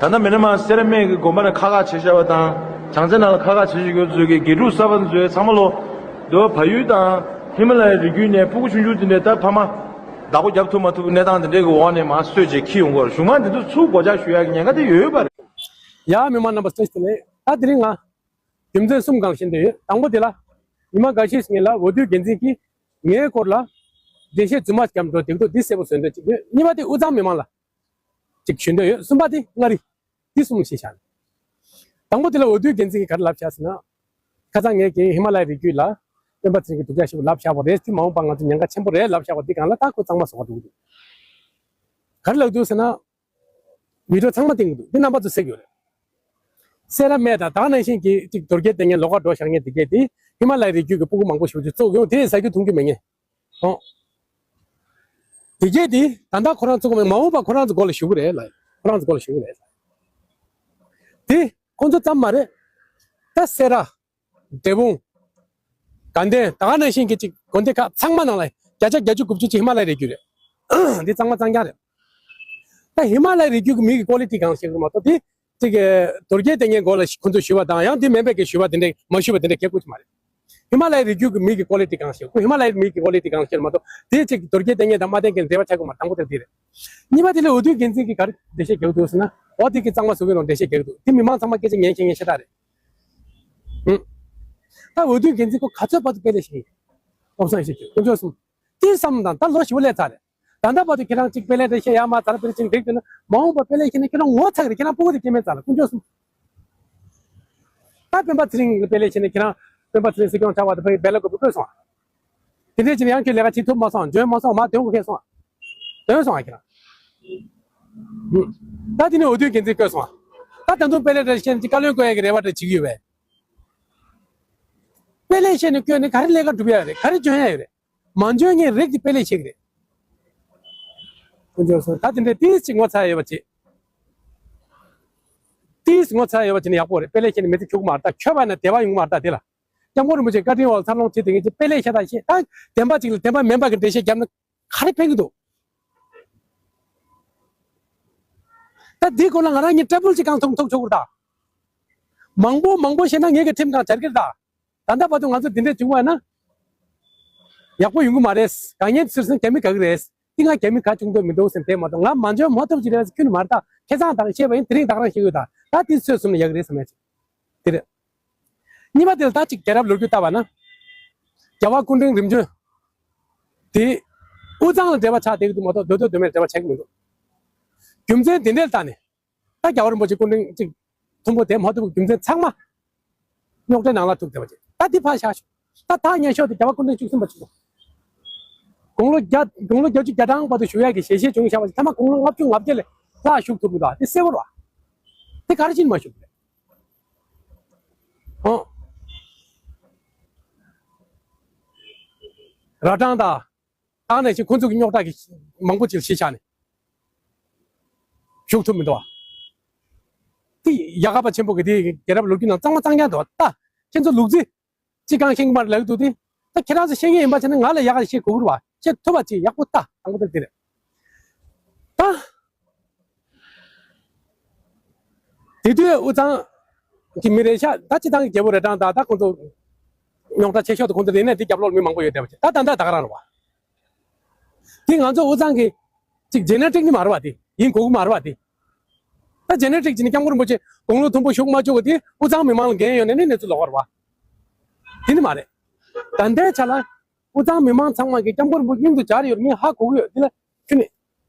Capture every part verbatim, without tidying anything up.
ད་ལྟ་མི་ན་མ་སེ་ར་སྨད་ཀྱི་དགོན་པ་ནས་ཁ་ཁ་བྱེད་བཞག་པ་དང་། བྱང་རྩེ་ནང་ལ་ཁ་ཁ་བྱེད་བཞག་ཡོད་ཚོད་ཀྱི་དགེ་ཕྲུག་གསར་པ་ཚོས་ཚང་མ་ལོ། འདི་བ་བལ་ཡུལ་དང་ཧི་མ་ལ་ཡའི་རི་རྒྱུད་ནས་སྤུ་གུ་ཆུང་ཆུང་དེ་འདྲས་ད་ཕ་མ་བདག་པོ་རྒྱབ་ཐུབ་མ་ཐུབ་གནས་སྟངས་དེ་འདྲས་ཀྱི་འོག་ནས་མར་གསོས་བྱས་འཁྱེར་ཡོང་གི་ཡོད་རེད། གཞུག་མ་འདི་ཚོ་ཚུར་སྒོ་ལྕགས་གཞུ་ཡག་གི་ཉེན་ཁ་དེ་ཡོད་པ་རེད། ཡ་མི་མང་རྣམ་པ་བཀྲ་ཤིས་བདེ་ལེགས། ད་དེ་རིང་ང་རྒྱུ་མཚན་གསུམ་སྒང་བཤད་འདོད་ཡོད། དང་པོ་དེ་ལ། ཉི་མ་འགའ་ཤས་ཤིག་ངེད་ལ་འོས་བསྡུའི་འགན་འཛིན་གྱིས་ངའི་སྐོར་ལ་འགྲེལ་བཤད་རྫུན་མ་བརྒྱབ་འགྲོ་བསྡད་འདུག་འདི་གསལ་པོ་བཟོ་འདོད་ཅིག་ཡོད། གཉིས་པ་དེ་དབུས་གཙང་མི་མང་ལ་ཅིག་ཞུ་འདོད་ཡོད། གསུམ་པ་དེ་མངའ་རིས། འདི་གསུམ་ཞིག་བཞག་ནས། དང་པོ་དེ་ལ་འོས་བསྡུའི་འགན་འཛིན་གྱིས་ག་རེ་ལབ་བཞག་ཟེར་ན། ཁ་སང་ངས་ཀྱིས་ཧི་མ་ལ་ཡའི་རི་རྒྱུད་ལ་སྤེན་པ་ཚེ་རིང་གིས་སྡུག་ཅག་ཞེ་པོ་ལབ་བཞག་པ་རེད། དེ་མ་འོངས་པ་ང་ཚོ་ཉེན་ཁ་ཆེན་པོ་རེད་ལབ་བཞག་པ་འདི་སྒང་ལ་ད་ཁོ་གཙང་མ་བཟོ་ག་འགྲོ་གི་འདུག་ག་རེ་ལབ་འདུག་ཟེར་ན། བི་ཌི་ཡོ་ཚང་མ་བསྟན་གྱི་འདུག་འདི་རྣམ་པ་ཚོ་གཟིགས་ཡོད་རེད། སེ་ར་སྨད་དང་ད་ག་ནང་བཞིན་གྱི་གཅིག་དོལ་རྒྱལ་བསྟེན་མཁན་ལོགས་ཀ་འགྲོ་བཞག་མཁན་དེ་གས་དེ་ཧི་མ་ལ་ཡའི་རི་རྒྱུད་ཀྱི་སྤུ་གུ་མང་པོ་ཞིག་ཅིག་བཙུགས་ཡོང་དེ་ཟ་རྒྱུ་འཐུང་རྒྱུ་མེད་མཁན། ཨོ། དེ་གས་དེ་ད་ལྟ་ཁོ་རང་བཙུགས་མེད། མ་འོངས་པ་ཁོ་རང་ཚོ་མགོ་ལ་གཞུག་གི་རེད་ལ། ཁོ་རང་ཚོ་མགོ་ལ་གཞུག་གི་རེད། དེ་ཁོ་ཚོ་ཙམ་མ་རེད། ད་སེ་ར། འབྲས་སྤུངས། དགའ་ལྡན། ད་ག་ནང་བཞིན་གྱི་ཅིག་དགོན་སྡེ་ཁག་ཚང་མ་ནང་ལ་བརྒྱ་ཆ་བརྒྱད་ཅུ་དགུ་བཅུ་ཅིག་ཧི་མ་ལ་ཡའི་རི་རྒྱུད་རེད། འདི་གཙང་མ་གཙང་རྐྱང་རེད། ད་ཧི་མ་ལ་ཡའི་རི་རྒྱུད་ཀྱི་མི་གི་ཀོ་ལི་ཊི་གང་ཞིག་མ་གཏོགས་དེ་ཅིག་དོལ་རྒྱལ་བསྟེན་མཁན་མགོ་ལ་ཁོ་ཚོས་ཞུས་པ་དང་ཡང་དེ་མིན་པའི་གི་ཞུས་པ་དེ་འདྲ་མ་ཞུས་པ་དེ་འདྲ་གལ་དགོས་ཀྱི་མ་རེད། ཧི་མ་ལ་ཡའི་རི་རྒྱུད་ཀྱི་མི་གི་ཀོ་ལི་ཊི་གང་ཞིག་ཁོ་ཧི་མ་ལ་ཡའི་མི་གི་ཀོ་ལི་ཊི་གང་ཞིག་མ་གཏོགས་དེ་ཅིག་དོལ་རྒྱལ་བསྟེན་མཁན་དང་མ་བསྟེན་མཁན་འབྲེལ་བ་ཆགས་ཀྱི་མ་རེད། དང་པོ་དེ་འདི་རེད། གཉིས་པ་དེ་ལ་འོས་བསྡུའི་འགན་འཛིན་གྱིས་ག་རེ་འགྲེལ་བཤད་རྒྱག་འདུག་ཟེར་ན། འོ་དེ་གི་གཙང་མ་བཟོ་གི་ཡོད་ནོ་འགྲེལ་བཤད་རྒྱག་གི་འདུག་དེ་མི་མང་ཚང་མ་སྐད་ཆ་ཉན་མཁན་ངས་ཤེས་རྟགས་རེད། ཧུམ། ད་འོས་བསྡུའི་འགན་འཛིན་ཁོ་ག་ཚོད་བར་དུ་དཔེ་ལེགས་ཤིག་ཡིན། སློབ་སང་ཞིག་དཀོན་མཆོག་གསུམ། དེ་བསམ་དང་ད་ལོ་ཞིག་པོ་སླེབས་ཚར་རེད། ད་ལྟ་བར་དུ་ཁྱེད་རང་གཅིག་དཔེ་ལེགས་འགྲེལ་བཤད་ཡར་མར་ཛ་དྲག་པོ་ཅིག་འགྲིག་འདུག་ན་མ་འོངས་པ་དཔེ་ལེགས་ཤེས་ན་ཁྱེད་རང་ངོ་ཚ་གི་རེད། ཁྱེད་རང་སྤུ་གུ་དེ་སྐྱེ་མེད་ཚར་ལ་དཀོན་མཆོག་གསུམ། ད་སྤེན་པ་ཚེ་རིང་ལ་དཔེ་ལེགས་བྱས་ནས་ཁྱེད་རང་སྤེན་པ་ཚེ་རིང་སྲིད་སྐྱོང་ཆགས་པ་དང་བོད་ཡིག་བེད་ལ་དགོས་པ་བསྐོས་སོང་ཨ། དེ་འདྲས་བྱས་ནས་ཡང་ཁྱོད་ལས་ཀ་བྱེད་ཐུབ་མ་སོང་ཨ། འཇོན་མ་སོང་ཨ། མ་འདོན་དགོས་ཁེལ་སོང་ཨ། འདོན་སོང་ཨ་ཁྱེད་རང་། ད་དེ་ནས་འོས་བསྡུའི་འགན་འཛིན་བསྐོས་སོང་ཨ། ད་ད་དུང་དཔེ་ལེགས་འགྲེལ་བཤད་ཀྱི་བཀའ་བློན་བསྐོ་ཡ་གི་རེ་བ་འདྲ་བྱེད་ཀྱི་ཡོད་པས། དཔེ་ལེགས་བཤད་ནས་བསྐོས་ནས་ག་རེ་ལས་ཀ་སྒྲུབ་ཡ་ཡོད་རེད། ག་རེ་འཇོན་ཡ་ཡོད་རེད། མ་འཇོན་མཁན་རིགས་དེ་དཔེ་ལེགས་བཤད་ཀྱི་རེད། དཀོན་མཆོག་གསུམ། ད་དེ་འདྲས་ཏིས་ཅིག་ངོ་ཚ་ཡ་ཡོད་པ་བྱེད། ཏིས་ངོ་ཚ་ཡ་ཡོད་པ་བྱེད་ན་ཡག་པོ་རེད། དཔེ་ལེགས་བཤད་ནས་མི་ཚེ་འཁྱོག་གི་མ་རེད་ད། འཁྱོག་པ་ན་བདེ་བ་ཡོང་གི་མ་རེད་ད་དེ་ལ། སྐྱབས་མགོན་རིན་པོ་ཆེ་བཀའ་དྲིན་འོག་ལ་འཚར་ལོངས་བྱེད་དེ་ངེད་ཀྱི་དཔེ་ལེགས་བཤད་ད་བཤད་ད་བདེན་པ་ཅིག་ལ་བདེན་པ་མིན་པ་གི་འགྲེལ་བཤད་བརྒྱབ་ན་ག་རེ་ཕན་གི་འདུག་ད་འདི་སྐོར་ལ་ང་རང་གཉིས་ཏྲ་བུལ་ཅིག་གང་ཐུག་ཐུག་ཆོག་གི་རེད་ད། མང་པོ་མང་པོ་བཤད་ན་ངེད་ཀྱི་ཁྲིམས་གང་སྦྱར་གི་རེད་ད། ད་ལྟ་བར་དུ་ང་ཚོ་འདི་འདྲས་བྱུང་བ་ན་ཡག་པོ་ཡོང་གི་མ་རེད། དཀའ་ངལ་ཚུར་སོང་རྒྱ་མི་དགའ་གི་རེད། འདི་ང་རྒྱ་མི་དགའ་བྱུང་འདོད་མི་འདུག་ཟེར་དེ་མ་གཏོགས་ང་མ་འཇོན་མ་ཐུབ་ཅིག་རེད་ཟེར་ཁྱོན་ནས་མ་རེད་ད། ཁ་སང་དང་བཤད་པ་ཡིན། དེ་རིང་ད་ག་རང་བཤད་ཡོད་ད། ད་དེ་ཚོས་གསུམ་ལ་ཡག་གི་རེད་བསམ་ཡ་ཅིག་དེ་རེད། གཉིས་པ་དེ་ལ་ད་ཅིག་རྒྱལ་རབས་ལོ་རྒྱུས་ལྟ་བ་ན། རྒྱལ་བ་སྐུ་ཕྲེང་རིམ་བྱོན་དེ་དབུས་གཙང་ལ་འབྲེལ་བ་ཆགས་བསྡད་ཀྱི་འདུག་མ་གཏོགས་མདོ་སྟོད་མདོ་སྨད་འབྲེལ་བ་ཆགས་ཀྱི་མི་འདུག་རྒྱུ་མཚན་དེ་འདྲའི་ལྟ་ནས། ད་རྒྱལ་བ་རིན་པོ་ཆེ་སྐུ་ཕྲེང་གཅིག་མཐོན་པོ་དེ་མ་ཐུབ་རྒྱུ་མཚན་ཚང་མ་རྙོག་དྲའི་ནང་ལ་ཐུག་བསྡད་པ་ཅིག་ད་འདི་ཕར་བཞག་ཤོག་ད་ད་ཉན་ཤོག་དེ་རྒྱལ་བ་སྐུ་ཕྲེང་བཅུ་གསུམ་པ་ཅིག་དང་། དགུང་ལོ་བརྒྱ་དགུང་ལོ་བརྒྱད་ཅུ་གྱ་གྲངས་བར་དུ་བཞུགས་ཡག་གི་ཞལ་བཞེས་བྱུང་བཞག་པ་ཅིག་ཐ་མ་དགུང་ལོ་ལྔ་བཅུ་ང་བརྒྱད་ལས་ལྷག་བཞུགས་ཐུབ་མི་འདུག་ཨ། དེ་གསལ་པོ་རེད་བ། དེ་ག་རེ་བྱས་ནས་མ་བཞུགས་པ་རེད། ཨོ། རྭ་སྒྲེང་དང་། ད་ནས་ཀྱི་ཁོང་ཚོ་གི་རྙོག་དྲ་གི་མང་པོ་ཅིག་གཞི་བཞག་ནས་བཞུགས་ཐུབ་མི་འདུག་བ། དེ་ཡ་ག་པ་ཆེན་པོ་གི་དེ་རྒྱལ་རབས་ལོ་རྒྱུས་ནང་གཙང་མ་གཙང་རྐྱང་འདུག་བ། ད་ཁྱེད་ཚོ་ལུག་རྫི་ཅི་གང་ཤེས་ཀྱི་མ་རེད་ལབ་ཀྱི་འདུག་དེ། ད་ཁྱེད་རང་ཚོ་ཤེས་ཀྱི་ཡིན་པ་བྱས་ན་ང་ལ་ཡག་ག་བཤད་དགོས་ཀྱི་རེད་བ། བཤད་ཐུབ་པ་ཅིག་ཡག་པོ་ལྟ། དང་པོ་དེ་དེ་རེད། ད། དེ་དུས་དབུས་གཙང་གི་མི་རེད་ཤག་ད་སྤྱི་བཏང་གི་རྒྱལ་པོ་རྭ་སྒྲེང་དང་ད་ཁོང་ཚོ་རྙོག་དྲ་ཆེ་ཤོས་དེ་ཁོང་ཚོ་རེད་ནས་དེ་རྒྱབ་ལོགས་མི་མང་པོ་ཡོད་བསྡད་པ་ཅིག་ད་ད་ད་ད་ག་རང་རེད་བ། དེ་ང་ཚོ་དབུས་གཙང་གི་ཅིག་ཇེ་ནེ་ཊིག་ནི་མ་རེད་བ། དེ་ཡིན་དགོས་ཀྱི་མ་རེད་བ། དེ་ད་ཇེ་ནེ་ཊིག་ཅིག་ནི་སྐྱབས་མགོན་རིན་པོ་ཆེ་དགུང་ལོ་མཐོན་པོ་བཞུགས་མ་བཅུག་པ་དེ་དབུས་གཙང་མི་མང་ལ་འགན་ཡོད་ནས་ནི་གནས་ཚུལ་ལོགས་ཀ་རེད་བ། དེ་ནི་མ་རེད། ད་ལྟའི་ཆ་ལ་དབུས་གཙང་མི་མང་ཚང་མ་གིས་སྐྱབས་མགོན་རིན་པོ་ཆེ་སྙིང་དུ་འཇགས་ཡོད་ངས་ཧ་གོ་གི་ཡོད། འདི་ལ་ཁྱོན་ནས་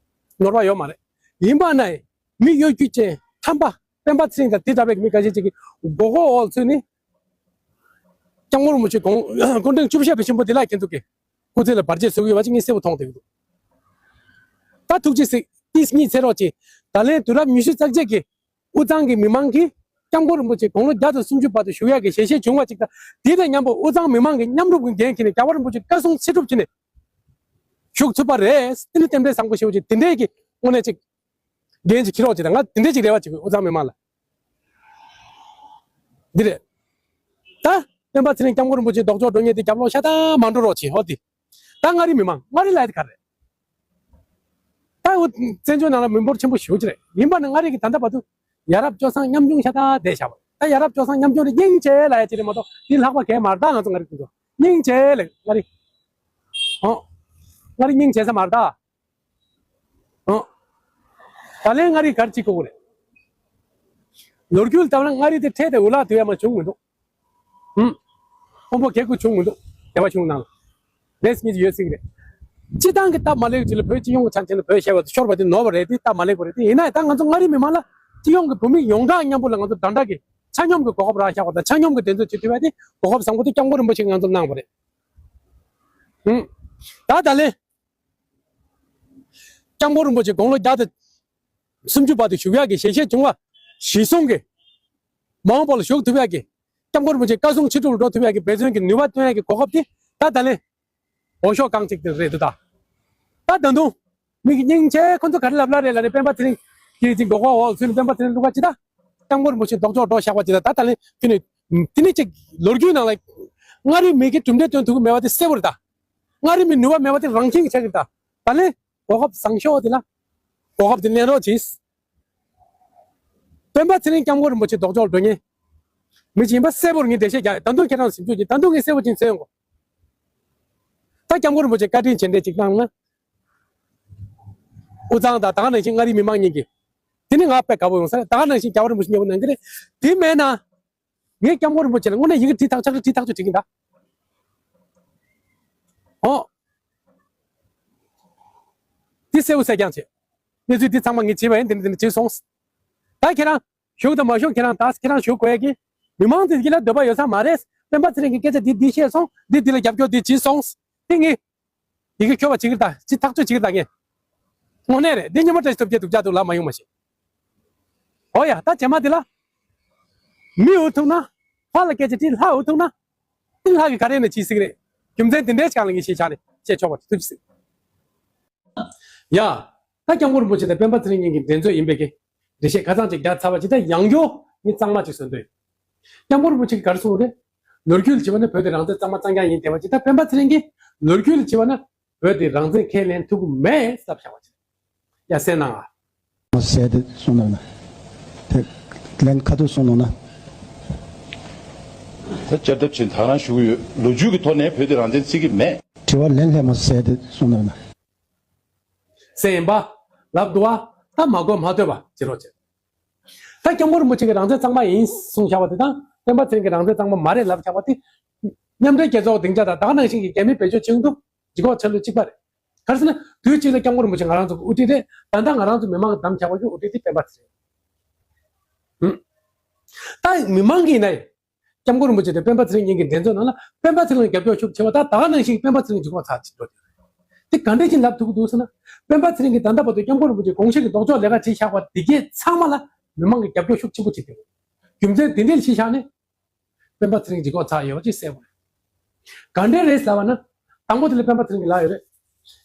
ནོར་བ་ཡོད་མ་རེད། ཡིན་པ་ན་མི་གཡོ་སྒྱུ་ཅན་ཐམས་ཅད་སྤེན་པ་ཚེ་རིང་དང་དེ་འདྲ་བའི་མི་འགའ་ཤས་ཅིག་གི་མགོ་སྐོར་འོག་ཚུད་ནས་སྐྱབས་མགོན་རིན་པོ་ཆེ་དགུང་སྐུ་ཕྲེང་བཅུ་བཞི་པ་ཆེན་པོ་འདི་ལ་ཁྱེད་ཚོ་གི་སྐུ་ཚེ་ལ་བར་ཆད་བཟོ་གི་ཡོད་པ་ཅིག་ངས་གསལ་པོ་མཐོང་བསྡད་ཀྱི་འདུག་ད་ཐུགས་རྗེ་གཟིགས། ཏིས་གཉིད་སད་རོགས་གྱིས། ད་ལན་དུས་རབས་ཉི་ཤུ་རྩ་གཅིག་གི་དབུས་གཙང་གི་མི་མང་གིས་སྐྱབས་མགོན་རིན་པོ་ཆེ་དགུང་ལོ་བརྒྱ་དང་སུམ་ཅུ་བར་དུ་བཞུགས་ཡག་གི་ཞལ་བཞེས་བྱུང་བ་ཅིག་དང་། དེ་དང་མཉམ་པོ་དབུས་གཙང་མི་མང་གིས་མཉམ་རུབ་ཀྱི་འགན་འཁྱེར་ནས་རྒྱལ་བ་རིན་པོ་ཆེ་བཀའ་གསུང་ཚེ་སྒྲུབ་བྱས་ནས་བཞུགས་ཐུབ་པ་རེད། དེ་ནི་རྟེན་འབྲེལ་བཟང་པོ་ཞེ་པོ་ཅིག་དེ་འདྲས་ཀྱི་དངོས་གནས་ཅིག་འགན་ཅིག་འཁྱེར་རོགས་གྱིས་དང་། ང་དེ་འདྲས་ཅིག་རེ་བ་བྱེད་དགོས་དབུས་གཙང་མི་མང་ལ། འདི་རེད། ད་སྤེན་པ་ཚེ་རིང་སྐྱབས་མགོན་རིན་པོ་ཆེ་ལྡོག་ཕྱོགས་འགྲོ་མཁན་དེ་རྒྱབ་ལོགས་ཤ་སྟག་མ་འགྲོ་རོགས་བྱེད། ཧོ་དེ། ད་མངའ་རིས་མི་མང་། མངའ་རིས་ལབ་ཡ་དེ་ག་རེད། ད་འུ་བཙན་བྱོལ་ནང་ལ་མི་འབོར་ཆེན་པོ་ཞེ་པོ་ཅིག་རེད། ཡིན་པ་ནི་མངའ་རིས་ཀྱི་ད་ལྟ་བར་དུ་ ཡ་རབས་སྤྱོད་བཟང་ཉམ་ཆུང་ཤ་སྟག་བསྡད་བཞག་པ། ད་ཡ་རབས་སྤྱོད་བཟང་ཉམ་ཆུང་རེད། སྙིང་རྗེ་ལབ་ཡ་ཅིག་རེད་མ་གཏོགས་འདི་ལྷག་པ་གས་མ་རེད། ད་ང་ཚོ་མངའ་རིས་ཁོང་ཚོ་སྙིང་རྗེ་ལབ། མངའ་རིས། ཨོ། མངའ་རིས་སྙིང་རྗེ་ས་མ་རེད་ད། ཨོ། ད་ལན་མངའ་རིས་གར་གཅིག་གོ་གི་རེད། ལོ་རྒྱུས་ལྟར་ན་མངའ་རིས་དེ་འཕྲལ་དུ་འུ་ལག་དུ་ཡ་མ་བྱུང་མི་འདུག་ཧུམ། ཕུང་པོ་གེ་ཁུ་བྱུང་མི་འདུག་དེ་བ་བྱུང་ནང་། རེས་མི་ཡོད་སྲིད་རེད། སྤྱི་བཏང་གི་སྟབས་མ་ལེགས་ཅིག་ལ་བོད་སྤྱི་ཡོངས་ཀྱི་ཆ་ནས་བོད་ཞེས་པ་དེ་ཤོར་བ་དེ་ནོར་བ་རེད། དེ་སྟབས་མ་ལེགས་པ་རེད། དེ་ཡིན་ན་ཡང་ད་ང་ཚོ་མངའ་རིས་མི་མང་ལ་སྤྱི་ཡོངས་ཀྱི་བོད་མི་ཡོངས་གྲགས་མཉམ་པོ་ལ་ང་ཚོ་འདྲ་འདྲ་གི་ཆ་སྙོམས་ཀྱི་གོ་སྐབས་རག་བཞག་པ་དང་། ཆ་སྙོམས་ཀྱི་འགྲན་རྩོད་བྱེད་ཐུབ་ཡ་དེ་གོ་སྐབས་བཟང་པོ་དེ་སྐྱབས་མགོན་རིན་པོ་ཆེ་གིས་ང་ཚོར་གནང་བ་རེད། ཧུམ། ད་ད་ལན། སྐྱབས་མགོན་རིན་པོ་ཆེ་དགུང་ལོ་བརྒྱ་དང་སུམ་ཅུ་བར་དུ་བཞུགས་ཡག་གི་ཞལ་བཞེས་བྱུང་བ་གཞིར་བཟུང་གིས། མ་འོངས་པ་ལ་བཞུགས་ཐུབ་ཡག་གི། སྐྱབས་མགོན་རིན་པོ་ཆེ་བཀའ་གསུང་ཕྱིར་སྒྲུབ་ལ་འགྲོ་ཐུབ་ཡག་གི་འབད་བརྩོན་གྱི་ནུས་པ་བཏོན་ཡག་གི་གོ་སྐབས་དེ་ད་ད་ལན་འོས་ཤོག་རྐང་གཅིག་དེ་རེད་འདུག་ད་ད་ད་དུང་མི་གི་སྙིང་རྗེ་ཁོ་ཚོ་ག་རེ་ལབ་ལབ་རེད་ལབ་ནས་སྤེན་པ་ཚེ་རིང་གི་ཅིག་མགོ་སྐོར་འོག་ཚུད་ནས་སྤེན་པ་ཚེ་རིང་བླུག་པ་ཅི་ད། སྐྱབས་མགོན་རིན་པོ་ཆེ་ལྡོག་ཕྱོགས་འགྲོ་བཞག་པ་ཅི་ད། ད་ད་ལན་ཁྱོད་ནས་དེ་ནས་ཅིག་ལོ་རྒྱུས་ནང་ལ་མངའ་རིས་མི་གི་གྲུབ་འབྲས་སྟོན་ཐུབ་ཀྱི་མེད་པ་དེ་གསལ་པོ་རེད་ད། མངའ་རིས་མི་ནུས་པ་མེད་པ་དེ་རང་ཁྱིམ་གྱི་ཆགས་ཀྱི་རེད་ད། ད་ལན་གོ་སྐབས་བཟང་ཤོས་དེ་ལ་གོ་སྐབས་དེ་ལེན་རོགས་གྱིས། སྤེན་པ་ཚེ་རིང་སྐྱབས་མགོན་རིན་པོ་ཆེ་ལྡོག་ཕྱོགས་འགྲོ་མཁན་མི་ཅིག་ཡིན་པ་གསལ་པོར་ངས་འགྲེལ་བཤད་རྒྱག་ད་དུང་ཁྱེད་རང་ཞིབ་འཇུག་གྱིས། ད་དུང་ངས་གསལ་པོ་ཅིག་མཚོན་ཡོང་གོ། ད་སྐྱབས་མགོན་རིན་པོ་ཆེ་བཀའ་དྲིན་རྗེས་འདེད་ཅིག་གནང་ན། དབུས་གཙང་དང་ད་ག་ནང་བཞིན་མངའ་རིས་མི་མང་གཉིས་ཀྱིས། དེ་ནི་ང་དཔེ་དགའ་པོ་ཡོང་ས་རེད། ད་ག་ནང་བཞིན་རྒྱལ་བ་རིན་པོ་ཆེ་མཉམ་པོ་གནང་གི་རེད། དེ་མེད་ན། ངས་སྐྱབས་མགོན་རིན་པོ་ཆེ་ལ་དངོས་གནས་ཡི་གེ་བྲིས་ཐག་ཆོད་བྲིས་ཐག་ཆོད་བྲིས་ཀྱིན་གདའ། ཨོ། འདི་གསལ་པོ་གསལ་རྐྱང་བྱེད། གནས་ཚུལ་འདི་ཚང་མ་ངས་བྱས་པ་ཡིན། འདི་འདི་འདི་བྱས་སོང་། ད་ཁྱེད་རང་བཞུགས་དང་མ་བཞུགས་ཁྱེད་རང་ད་ཁྱེད་རང་བཞུགས་དགོས་ཡ་གི། མི་མང་དེ་གི་ལ་འདོད་པ་ཡོད་ས་མ་རེད། སྤེན་པ་ཚེ་རིང་གི་སྐད་ཆ་འདི་འདི་བཤད་སོང་། འདི་འདི་ལ་རྒྱབ་སྐྱོར་འདི་བྱས་སོང་། དེ་ངས་ཡི་གེ་འཁྱོལ་བ་བྱེད་ཀྱི་རེད་ད། ཅི་ཐག་གཅོད་བྱེད་ཀྱི་རེད་ད་ངས། དངོས་གནས་རེད། འདི་སྙན་མོ་བཀྲ་ཤིས་ཐུབ་རྒྱལ་སྡུག་ཅག་འདུག་ལབ་མ་ཡོང་མ་ཤེས། ཨོ་ཡ། ད་རྗེས་མ་འདི་ལ་མི་འུ་ཐུག་ན། ཕ་ལ་སྐད་ཆ་དྲིས། ལྷ་འུ་ཐུག་ན། འདི་ལྷ་གི་ག་རེ་ནས་བྱེད་སྲིད་རེད། རྒྱུ་མཚན་དེ་འདྲའི་ཆ་ལ་ངས་ཤེས་བྱ་ནས་བཤད་ཆོག་པ་ཐུབ་ཅི་སྲིད། ཡ། ད་སྐྱབས་མགོན་རིན་པོ་ཆེ་དང་སྤེན་པ་ཚེ་རིང་གཉིས་ཀྱི་འགྲན་རྩོད་ཡིན་པའི་གི་འགྲེལ་བཤད་ཁ་ཚང་ཅིག་རྒྱག་ཚར་བ་ཅིག་ད་ཡང་བསྐྱར་ངས་གཙང་མ་ཅིག་བཟོ་འདོད། སྐྱབས་མགོན་རིན་པོ་ཆེ་གིས་ག་རེ་གསུངས་རེད། ལོ་རྒྱུས་ལ་བྱས་པ་ན་བོད་དེ་རང་བཙན་གཙང་མ་གཙང་རྐྱང་ཡིན་བསྡད་པ་ཅིག་ད་སྤེན་པ་ཚེ་རིང་གིས་ལོ་རྒྱུས་ལ་བྱས་པ་ན་བོད་དེ་རང་བཙན་ཁས་ལེན་ཐུབ་ཀྱི་མེད་ཟེར་བཞག་པ་ཅིག་ཡ་གསན་གནང་ཨ། མ་ཟད་དེ་གསུངས་ནོ་ན། དེ་ལན་ཁ་ཐུག་གསུངས་ནོ་ན། ད་བསྐྱར་ལྡབ་ཕྱིན་ད་རང་ཞུ་གི་ཡོད། ལོ་རྒྱུས་ཀྱི་ཐོག་ནས་བོད་དེ་རང་བཙན་བརྩི་གི་མེད། དྲི་བ་ལན་སླད་མ་ཟད་དེ་གསུངས་ནོ་ན། སེམས་པ་ལབ་འདུག་བ། ད་མ་གོ་མ་ཐོས་པ་བྱེད་རོགས་བྱེད། ད་སྐྱབས་མགོན་རིན་པོ་ཆེ་གི་རང་བཙན་གཙང་མ་ཡིན་གསུངས་བཞག་པ་དེ་དང་སྤེན་པ་ཚེ་རིང་གི་རང་བཙན་གཙང་མ་མ་རེད་ལབ་བཞག་པ་དེ། མཉམ་འབྲེལ་རྒྱལ་ཚོགས་སྡིངས་ཆ་དང་ད་ག་ནང་བཞིན་གྱི་རྒྱ་མི་བེད་སྤྱོད་བྱེད་ཀྱི་འདུག་ལྗིད་ཁོག་ཆ་ལུགས་གཅིག་པ་རེད། ག་རེ་ཟེར་ན་དུས་གཅིག་ལ་སྐྱབས་མགོན་རིན་པོ་ཆེ་ང་རང་ཚོ་གི་དབུ་ཁྲིད་རེད། ད་ལྟ་ང་རང་ཚོ་མི་མང་གི་བདམས་བཞག་པ་གི་དབུ་ཁྲིད་དེ་སྤེན་པ་ཚེ་རིང་། ད་མི་མང་གི་ཡིན་ན་ཡང་། སྐྱབས་མགོན་རིན་པོ་ཆེ་དང་སྤེན་པ་ཚེ་རིང་གཉིས་ཀྱི་འགྲན་རྩོད་ནང་ལ་སྤེན་པ་ཚེ་རིང་ལ་རྒྱབ་སྐྱོར་ཤུགས་ཆེ་བ་དང་ད་ག་ནང་བཞིན་སྤེན་པ་ཚེ་རིང་ལྗིད་ཁོག་ཚ་ཅིག་འགྲོ་དེ་རེད། དེ་ག་འདྲ་ཞིག་ལབ་ཐུབ་ཀྱི་འདུག་ཟེར་ན། སྤེན་པ་ཚེ་རིང་གིས་ད་ལྟ་བར་དུ་སྐྱབས་མགོན་རིན་པོ་ཆེ་དགོངས་གཞི་གི་ལྡོག་ཕྱོགས་ལས་ཀ་བྱས་བཞག་པ་དེ་གས་ཚང་མ་ལ་མི་མང་གི་རྒྱབ་སྐྱོར་ཤུགས་ཆེན་པོ་བྱེད་དེ་རེད། རྒྱུ་མཚན་དེ་འདྲ་ཞིག་བཞག་ནས་སྤེན་པ་ཚེ་རིང་ལྗིད་ཁོག་ཚ་ཡོད་ཅེས་གསལ་པོ་རེད། ག་འདྲ་རེད་ཟེར་བ་ན། དང་པོ་དེ་ལ་སྤེན་པ་ཚེ་རིང་གིས་ལབ་ཡོད་རེད།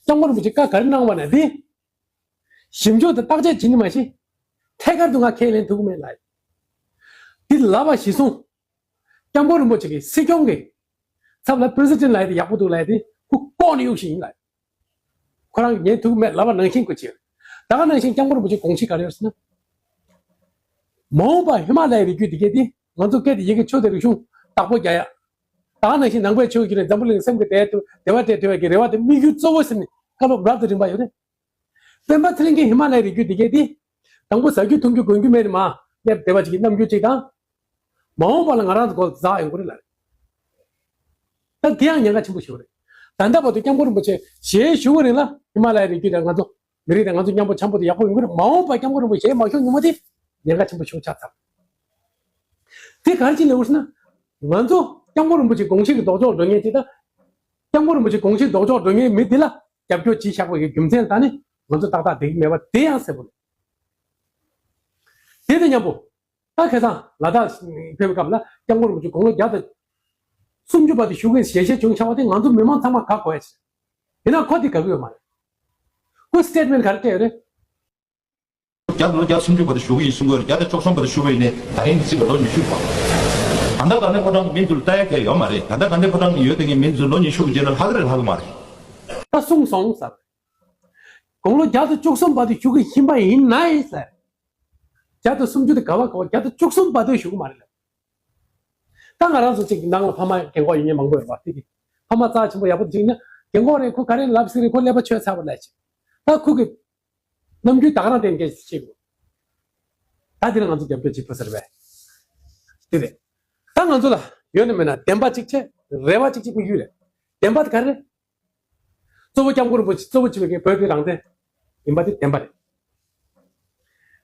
སྐྱབས་མགོན་རིན་པོ་ཆེ་བཀའ་ག་རེ་གནང་བ་ན་དེ། ཞིབ་འཇུག་དང་བརྟག་དཔྱད་བྱེད་ནི་མ་གཞི། ཐད་ཀར་དུ་ང་ཁས་ལེན་ཐུབ་ཀྱི་མེད་ལབ། དེ་ལབ་པ་གཞིར་བཟུང་། སྐྱབས་མགོན་རིན་པོ་ཆེ་གིས་སྲིད་སྐྱོང་གི་ཚབ་ལ་པི་རེ་སི་ཌེན་ལབ་ཡ་དེ་ཡག་པོ་འདུག་ལབ་ཡ་དེ་ཁོ་ལྐོག་ནས་གཡུག་བཞིན་ཡིན་ལབ། ཁོ་རང་གིས་ཉན་ཐུབ་མེད་ལབ་པ་ནང་བཞིན་ཁོ་བྱས། ད་ག་ནང་བཞིན་སྐྱབས་མགོན་རིན་པོ་ཆེའི་དགོངས་གཞི་ག་རེ་ཡོད་ཟེར་ན། མ་འོངས་པ་ཧི་མ་ལ་ཡའི་རི་རྒྱུད་འདི་གས་དེ་ང་ཚོ་སྐད་དེ་ཡི་གེ་ཆོས་དང་རིག་གཞུང་བདག་པོ་རྒྱག་ཡ། ད་ག་ནང་བཞིན་ནང་པའི་ཆོས་ཀྱི་རིགས་འཛམ་བུ་གླིང་སེམས་ཀྱི་བདེ་བ་སྤྲད་ཐུབ་པའི་གི་རེ་བ་དེ་དམིགས་ཡུལ་གཙོ་བོ་ཟེར་ནས་བཀའ་སློབ་རབ་དང་རིམ་པ་ཡོད་རེད། སྤེན་པ་ཚེ་རིང་གིས་ཧི་མ་ལ་ཡའི་རི་རྒྱུད་འདི་གས་དེ། དང་པོ་ཟ་རྒྱུ་འཐུང་རྒྱུ་གོན་རྒྱུ་མེད་ནི་མ་སླེབས་བསྡད་པ་ཅིག་གི་རྣམ་འགྱུར་ཅིག་དང་། མ་འོངས་པ་ལ་ང་རང་ཚོ་སྒོ་འཛག་ཡོང་གི་རེད་ལབ་རེད། ད་དེ་ཡང་ཉེན་ཁ་ཆེན་པོ་ཞིག་རེད། ད་ལྟ་བར་དུ་སྐྱབས་མགོན་རིན་པོ་ཆེ་ཞལ་བཞུགས་པའི་རིང་ལ་ཧི་མ་ལ་ཡའི་རི་རྒྱུད་དང་ང་ཚོ་མི་རིགས་དང་ང་ཚོ་མཉམ་པོ་འཆམ་པོ་དེ་ཡག་པོ་ཡོང་གི་རེད། མ་འོངས་པ་སྐྱབས་མགོན་རིན་པོ་ཆེ་ཞལ་མ་བཞུགས་ཉིན་མོ་དེ་ཉེན་ཁ་ཆེན་པོ་ཞིག་ཆགས་ཚར། དེ་ག་རེ་བྱས་ནས་ལབ་ཟེར་ན། ང་ཚོ་སྐྱབས་མགོན་རིན་པོ་ཆེ་དགོངས་གཞི་གི་ལྡོག་ཕྱོགས་འགྲོ་མཁན་དེ་དང་། སྐྱབས་མགོན་རིན་པོ་ཆེ་དགོངས་གཞི་ལྡོག་ཕྱོགས་འགྲོ་མཁན་མི་དེ་ལ་རྒྱབ་སྐྱོར་བྱས་བཞག་པ་གི་རྒྱུ་མཚན་ལ་ད་ནི་ང་ཚོ་ཏག་ཏག་བསྡད་ཀྱི་མེད་པ་དེ་ཡང་གསལ་པོ་རེད། དེ་དང་མཉམ་པོ། ད་ཁ་སང་ལ་དྭགས་ཕེབས་པའི་སྐབས་ལ་སྐྱབས་མགོན་རིན་པོ་ཆེ་དགུང་ལོ་བརྒྱ་དང་སུམ་ཅུ་བར་དུ་བཞུགས་མཁན་ཞལ་བཞེས་བྱུང་བཞག་པ་དེ་ང་ཚོ་མི་མང་ཚང་མ་དགའ་དགོས་ཡ་ཅིག་ཡིན་ན་ཁོ་དེ་དགའ་གི་ཡོད་མ་རེད། ཁོས་སི་ཊེ་ཊི་མེན་ཊི་ག་རེ་སྤྲད་ཡོད་རེད། བརྒྱ་དང་བརྒྱ་སུམ་ཅུ་བར་དུ་བཞུགས་ཀྱི་ཡིན་གསུང་གི་ཡོད་རེད། བརྒྱ་དང་བཅུ་གསུམ་བར་དུ་བཞུགས་པ་ཡིན་ནའི་ད་རིང་གི་ཚིག་ལ་ལོ་ཉི་ཤུ་བར། ད་ལྟ་དགའ་ལྡན་ཕོ་བྲང་གི་མིང་དེ་ལ་ལྟ་ཡ་གང་ཡང་ཡོད་མ་རེད། ད་ལྟ་དགའ་ལྡན་ཕོ་བྲང་གི་ཡོད་དེ་ངའི་མིང་དེ་ལོ་ཉི་ཤུ་གི་རྗེས་ལ་ལྷག་གི་རེད་ལྷག་གི་མ་རེད། ད་གསུངས་སོང་ཟེར། དགུང་ལོ་བརྒྱ་དང་བཅུ་གསུམ་བར་དུ་བཞུགས་ཀྱི་ཡིན་པ་ཡིན་ནའི་ཟེར། བརྒྱ་དང་སུམ་ཅུ་དེ་ག་བ་ག་བ་བརྒྱ་དང་བཅུ་གསུམ་བར་དོ་ཞུ་གི་མ་རེད་ལ། ད་ང་རང་ཚོ་གཅིག་ནང་ལ་ཕ་མ་རྒན་གོག་ཡིན་མཁན་མང་པོ་ཡོད་པ་དེ་གི། ཕ་མ་རྩ་ཆེན་པོ་ཡག་པོ་དེ་གཅིག་ན་རྒན་གོག་རེད། ཁོ་ག་རེ་ལབ་སྲིད་རེད། ཁོ་ཀླད་པ་ཆོད་ཚར་བ་ལས་ཆེ། ད་ཁོ་གི་རྣམ་འགྱུར་ད་ག་རང་བསྟན་མཁན་ཞིག་བྱེད་དགོས། ད་དེ་ལ་ང་ཚོ་རྒྱབ་སྐྱོར་བྱེད་ཕོད་ས་རེད་པས། དེ་རེད། ད་ང་ཚོ་ལ་ཡོད་ན་མེད་ན་བདེན་པ་གཅིག་བྱས། རེ་བ་གཅིག་བྱེད་དགོས་ཀྱི་ཡོད་རེད། བདེན་པ་དེ་ག་རེ་རེད། གཙོ་བོ་སྐྱབས་མགོན་རིན་པོ་ཆེ་གཙོ་བོ་བྱས་པའི་བོད་དོན་རང་བཙན་ཡིན་པ་དེ་བདེན་པ་རེད།